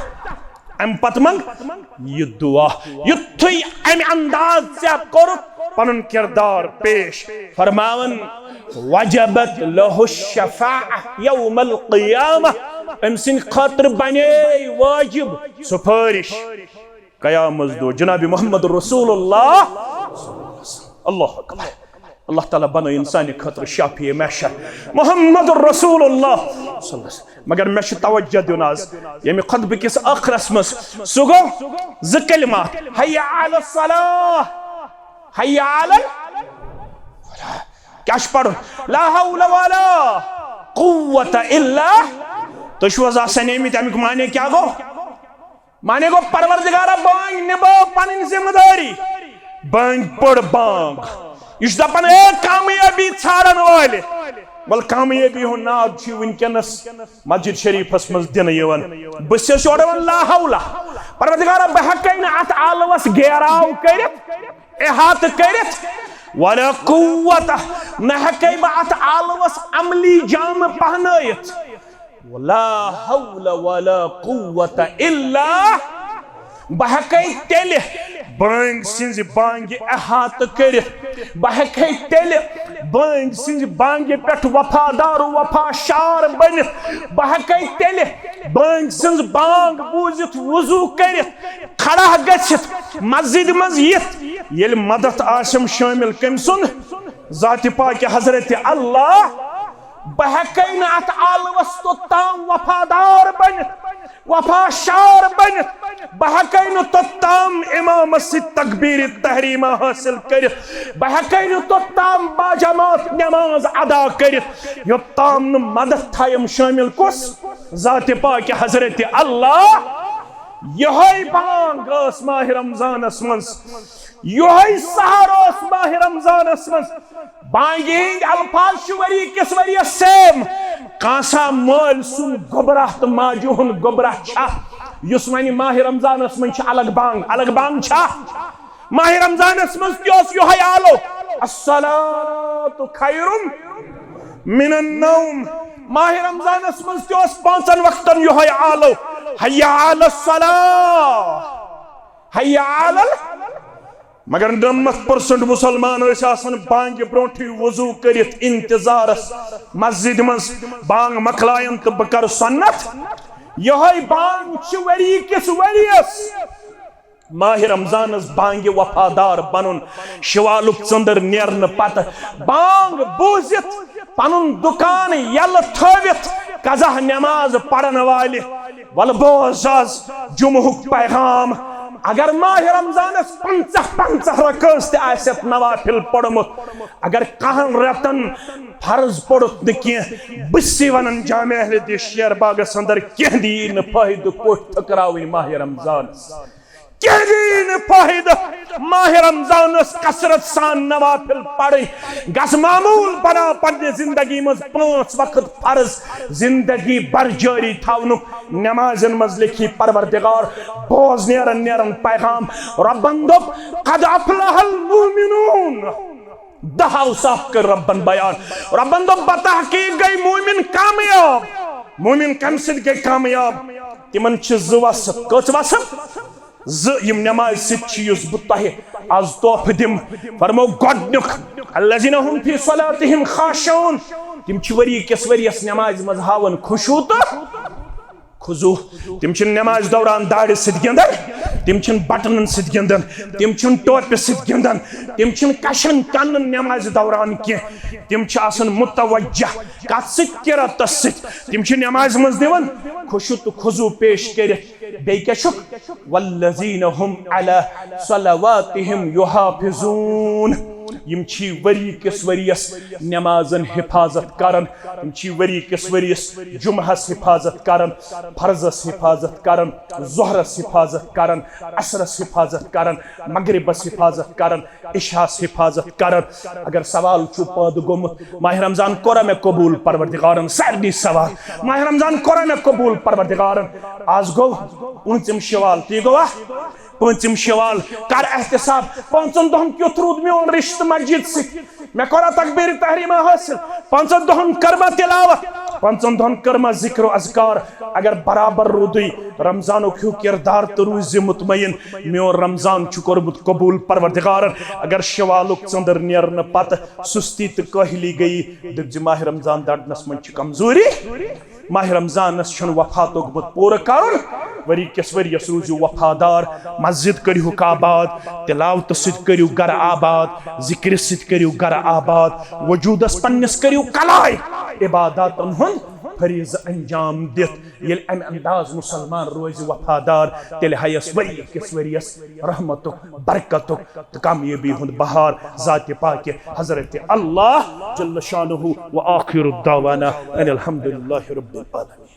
اَمہِ پتہٕ منٛگ یہِ دعا۔ یُتھُے اَمہِ انداز ژےٚ کوٚرُتھ پنُن کردار پیش، فرماوان، وجبت له الشفاعة يوم القيامة، أمۍ سٕنٛدِ خٲطرٕ بنے واجب سفٲرِش قیامت دۄہ۔ جناب محمد رسول اللہ، اللہ اکبر۔ اللہ تعالیٰ بنٲیِن سانہِ خٲطرٕ شافیع محشر۔ محمد رسول اللہ صلی اللہ علیہ وسلم۔ مگر مےٚ چھُ توجہ دیُن آز ییٚمہِ خطبہٕ کِس ٲخرس منٛز، سُہ گوٚو زٕ کلمات، حی علی الصلاۃ، حی علی ال-، کیٛاہ چھُ پرُن؟ لا حول ولا قوة الا۔ تُہۍ چھِو حظ آسان نیمٕتۍ؟ اَمیُک معنی کیٛاہ گوٚو؟ معنی گوٚو، پروردگارا، بانگ نباو پنٕنۍ ذمہ دٲری۔ بانگ پٔر بانگ۔ یہِ چھُ دپان، اے کامیٲبی ژھانڈن وٲلۍ، ول کامیٲبی ہُنٛد ناد چھُ وٕنکیٚنس مسجد شریفس منٛز دِنہٕ یِوان۔ بہٕ چھُس یورٕ وَنان لا حول۔ پروردگارا، بہٕ ہٮ۪کے نہٕ اتھ آلوس گیراو کٔرِتھ، احاطہٕ کٔرِتھ، ولا قوت، نہ ہٮ۪کے بہٕ اتھ آلوس عملی جامہٕ پہنٲیِتھ۔ لا حول ولا قوت الا۔ بہٕ ہٮ۪کے تیٚلہِ بٲنگۍ سٕنٛزِ بانگہِ احاطہٕ کٔرِتھ، بہٕ ہٮ۪کے تیٚلہِ بٲنگۍ سٕنٛزِ بانگہِ پٮ۪ٹھ وفادار و وفا شار بٔنِتھ، بہٕ ہٮ۪کے تیٚلہِ بٲنگۍ سٕنٛز بانگ بوٗزِتھ، وضو کٔرِتھ، کھڑا گٔژھِتھ، مسجد منٛز یِتھ، ییٚلہِ مدد آسٮ۪م شٲمِل کٔمۍ سُنٛد؟ ذاتِ پاکہِ حضرت اللہ۔ بہٕ ہٮ۪کے نہٕ اتھ آلوس توٚتام وفادار بٔنِتھ، وفا شار بٔنِتھ۔ بہٕ ہٮ۪کے نہٕ توٚتام امامس سۭتۍ تکبیرِ تحریمہ حٲصِل کٔرِتھ۔ بہٕ ہٮ۪کے نہٕ توٚتام باجماعت نماز ادا کٔرِتھ، یوٚتام نہٕ مدد تھایم شٲمِل۔ کُس؟ ذاتِ پاکہِ حضرت اللہ۔ یِہوٚے بانگ ٲس ماہِ رمضانس منٛز، یِہوٚے سحر اوس ماہِ رمضانس منٛز۔ بانگہِ ہٕنٛدۍ الفاظ چھِ ؤری کِس ؤریس سیم۔ کانٛہہ سا مٲلۍ سُنٛد گوٚبرا تہٕ ماجہِ ہُنٛد گوٚبرا چھا، یُس وَنہِ ماہِ رمضانس منٛز چھِ الگ بانگ، الگ بانگ چھا؟ ماہِ رمضانس منٛز تہِ اوس یِہوٚے آلو، الصلاۃ خیر من النوم۔ ماہِ رمضانس منٛز تہِ اوس پانٛژن وقتن یِہوٚے آلو، حی علی الصلاۃ، حی علی ال-، مگر نَمَتھ پٔرسنٹ مسلمان ٲسۍ آسان بانگہِ برونٹھٕے وضو کٔرِتھ انتظارس مسجد منٛز، بانگ مۄکلایَن تہٕ بہٕ کرٕ سنت۔ یِہوٚے بانگ چھِ ؤری کِس ؤریَس ماہِ رمضانس بانگہِ وفادار بنُن۔ شوالُک ژٔندٕر نیرنہٕ پتہٕ بانگ بوٗزِتھ پنُن دُکان یلہٕ تھٲوِتھ قضا نماز پرن والہِ، ولہٕ بوز آز جمعہُک پیغام۔ اگر ماہِ رمضانس پنژاہ پنژاہ رکٲژ تہِ آسٮ۪تھ نوافل پوٚرمُت، اگر کہن رٮ۪تن فرض پوٚرُتھ نہٕ کینٛہہ، بہٕ چھُسے ونان جامع اہل حدیث شیر باغس اندر کینٛہہ دی نہٕ فٲیدٕ، کوٚٹھۍ تھٔکراوٕنۍ ماہِ رمضانس۔ کہیٖنۍ فٲیدٕ۔ ماہِ رمضانس کثرت سان نوافل پرٕنۍ۔ گژھ معمول بنا پننہِ زندگی منٛز پانٛژھ وقت فرض۔ زندگی بھر جٲری تھاونُک۔ نمازن منٛز لیکھی پروردگار، بوز نیرن نیرن پیغام۔ ربن دوٚپ، "قد افلح المؤمنون۔" دہ اوصاف کٔر ربن بیان۔ ربن دوٚپ، "بتحقیق گٔے مومن کامیاب۔" مومن کمہِ سۭتۍ گٔے کامیاب؟ تِمن چھِ زٕ وصف۔ کٔژ وصف؟ زٕ، یِم نمازِ سۭتۍ چھِ، یُس بہٕ تۄہہِ از تحفہٕ دِمہٕ۔ فرمو گۄڈنیُک، "الذین هم فی صلاتہم خاشعون"۔ تِم چھِ ؤری کِس ؤریَس نمازِ منٛز ہاوان خشوع تہٕ خضوع۔ تِم چھِنہٕ نمازِ دوران دارِ سۭتۍ گِنٛدان، تِم چھِنہٕ بٹنن سۭتۍ گِنٛدان، تِم چھِنہٕ ٹوپہِ سۭتۍ گِنٛدان، تِم چھِنہٕ کشن کنن نمازِ دوران کینٛہہ۔ تِم چھِ آسان متوجہ کتھ سۭتۍ؟ قراتس سۭتۍ۔ تِم چھِ نمازِ منٛز دِوان خشوع تہٕ خضوع پیش کٔرِتھ۔ بیٚیہِ کیٛاہ چھُکھ؟ "والذین هم علی صلواتہم یحافظون"۔ یِم چھی ؤری کِس ؤریَس نمازن حفاظت کران، یِم چھی ؤری کِس ؤریَس جمعہس حفاظت کران، فرضس حفاظت کران، ظہرس حفاظت کران، عصرس حفاظت کران، مغربس حفاظت کران، عشاءس حفاظت کران۔ اگر سوال چھُ پٲدٕ گوٚمُت، ماہِ رمضان کوٚرا مےٚ قبول پروردگارن؟ سارنٕے سوال، ماہِ رمضان کوٚرا مےٚ قبول پروردگارن؟ آز گوٚو پوٗنٛژِم شوال، تی گوٚوا؟ پوٗنٛژِم شوال، کر احتساب، پانٛژن دۄہن کیُتھ روٗد میون رشتہٕ مسجد سۭتۍ؟ مےٚ کوٚرا تکبیر تحریمہ حٲصِل؟ پانٛژن دۄہن کٔر مےٚ تلاوت؟ پانٛژن دۄہن کٔر مےٚ ذکر و اذکار؟ اگر برابر روٗدُے رمضانُک ہیوٗ کردار، تہٕ روٗزِ مطمئن، میون رمضان چھُ کوٚرمُت قبول پروردگارن۔ اگر شوالُک ژٔنٛدٕر نیرنہٕ پتہٕ سُستی تہٕ کٲہلی گٔیی، دٔپۍ زِ ماہِ رمضان دڑنس منٛز چھِ کمزوری۔ ماہِ رمضانس چھُنہٕ وفا توٚگمُت پوٗرٕ کرُن۔ ؤری کِس ؤریَس روٗزِو وفادار، مسجد کٔرِہُکھ آباد، تلاوتہٕ سۭتۍ کٔرِو گرٕ آباد، ذکرِ سۭتۍ کٔرِو گرٕ آباد، وجوٗدس پننِس کٔرِو کلاے، عباداتن ہُنٛد فریضہٕ انجام دِتھ۔ ییٚلہِ امہِ انداز مسلمان روزِ وفادار، تیٚلہِ ہیٚیس ؤری کِس ؤریَس رحمتُک، برکتُک تہٕ کامیٲبی ہُنٛد بہار ذاتِ پاکہِ حضرت اللہ جل شانہ۔ وآخر دعوانا ان الحمد للہ رب العالمین۔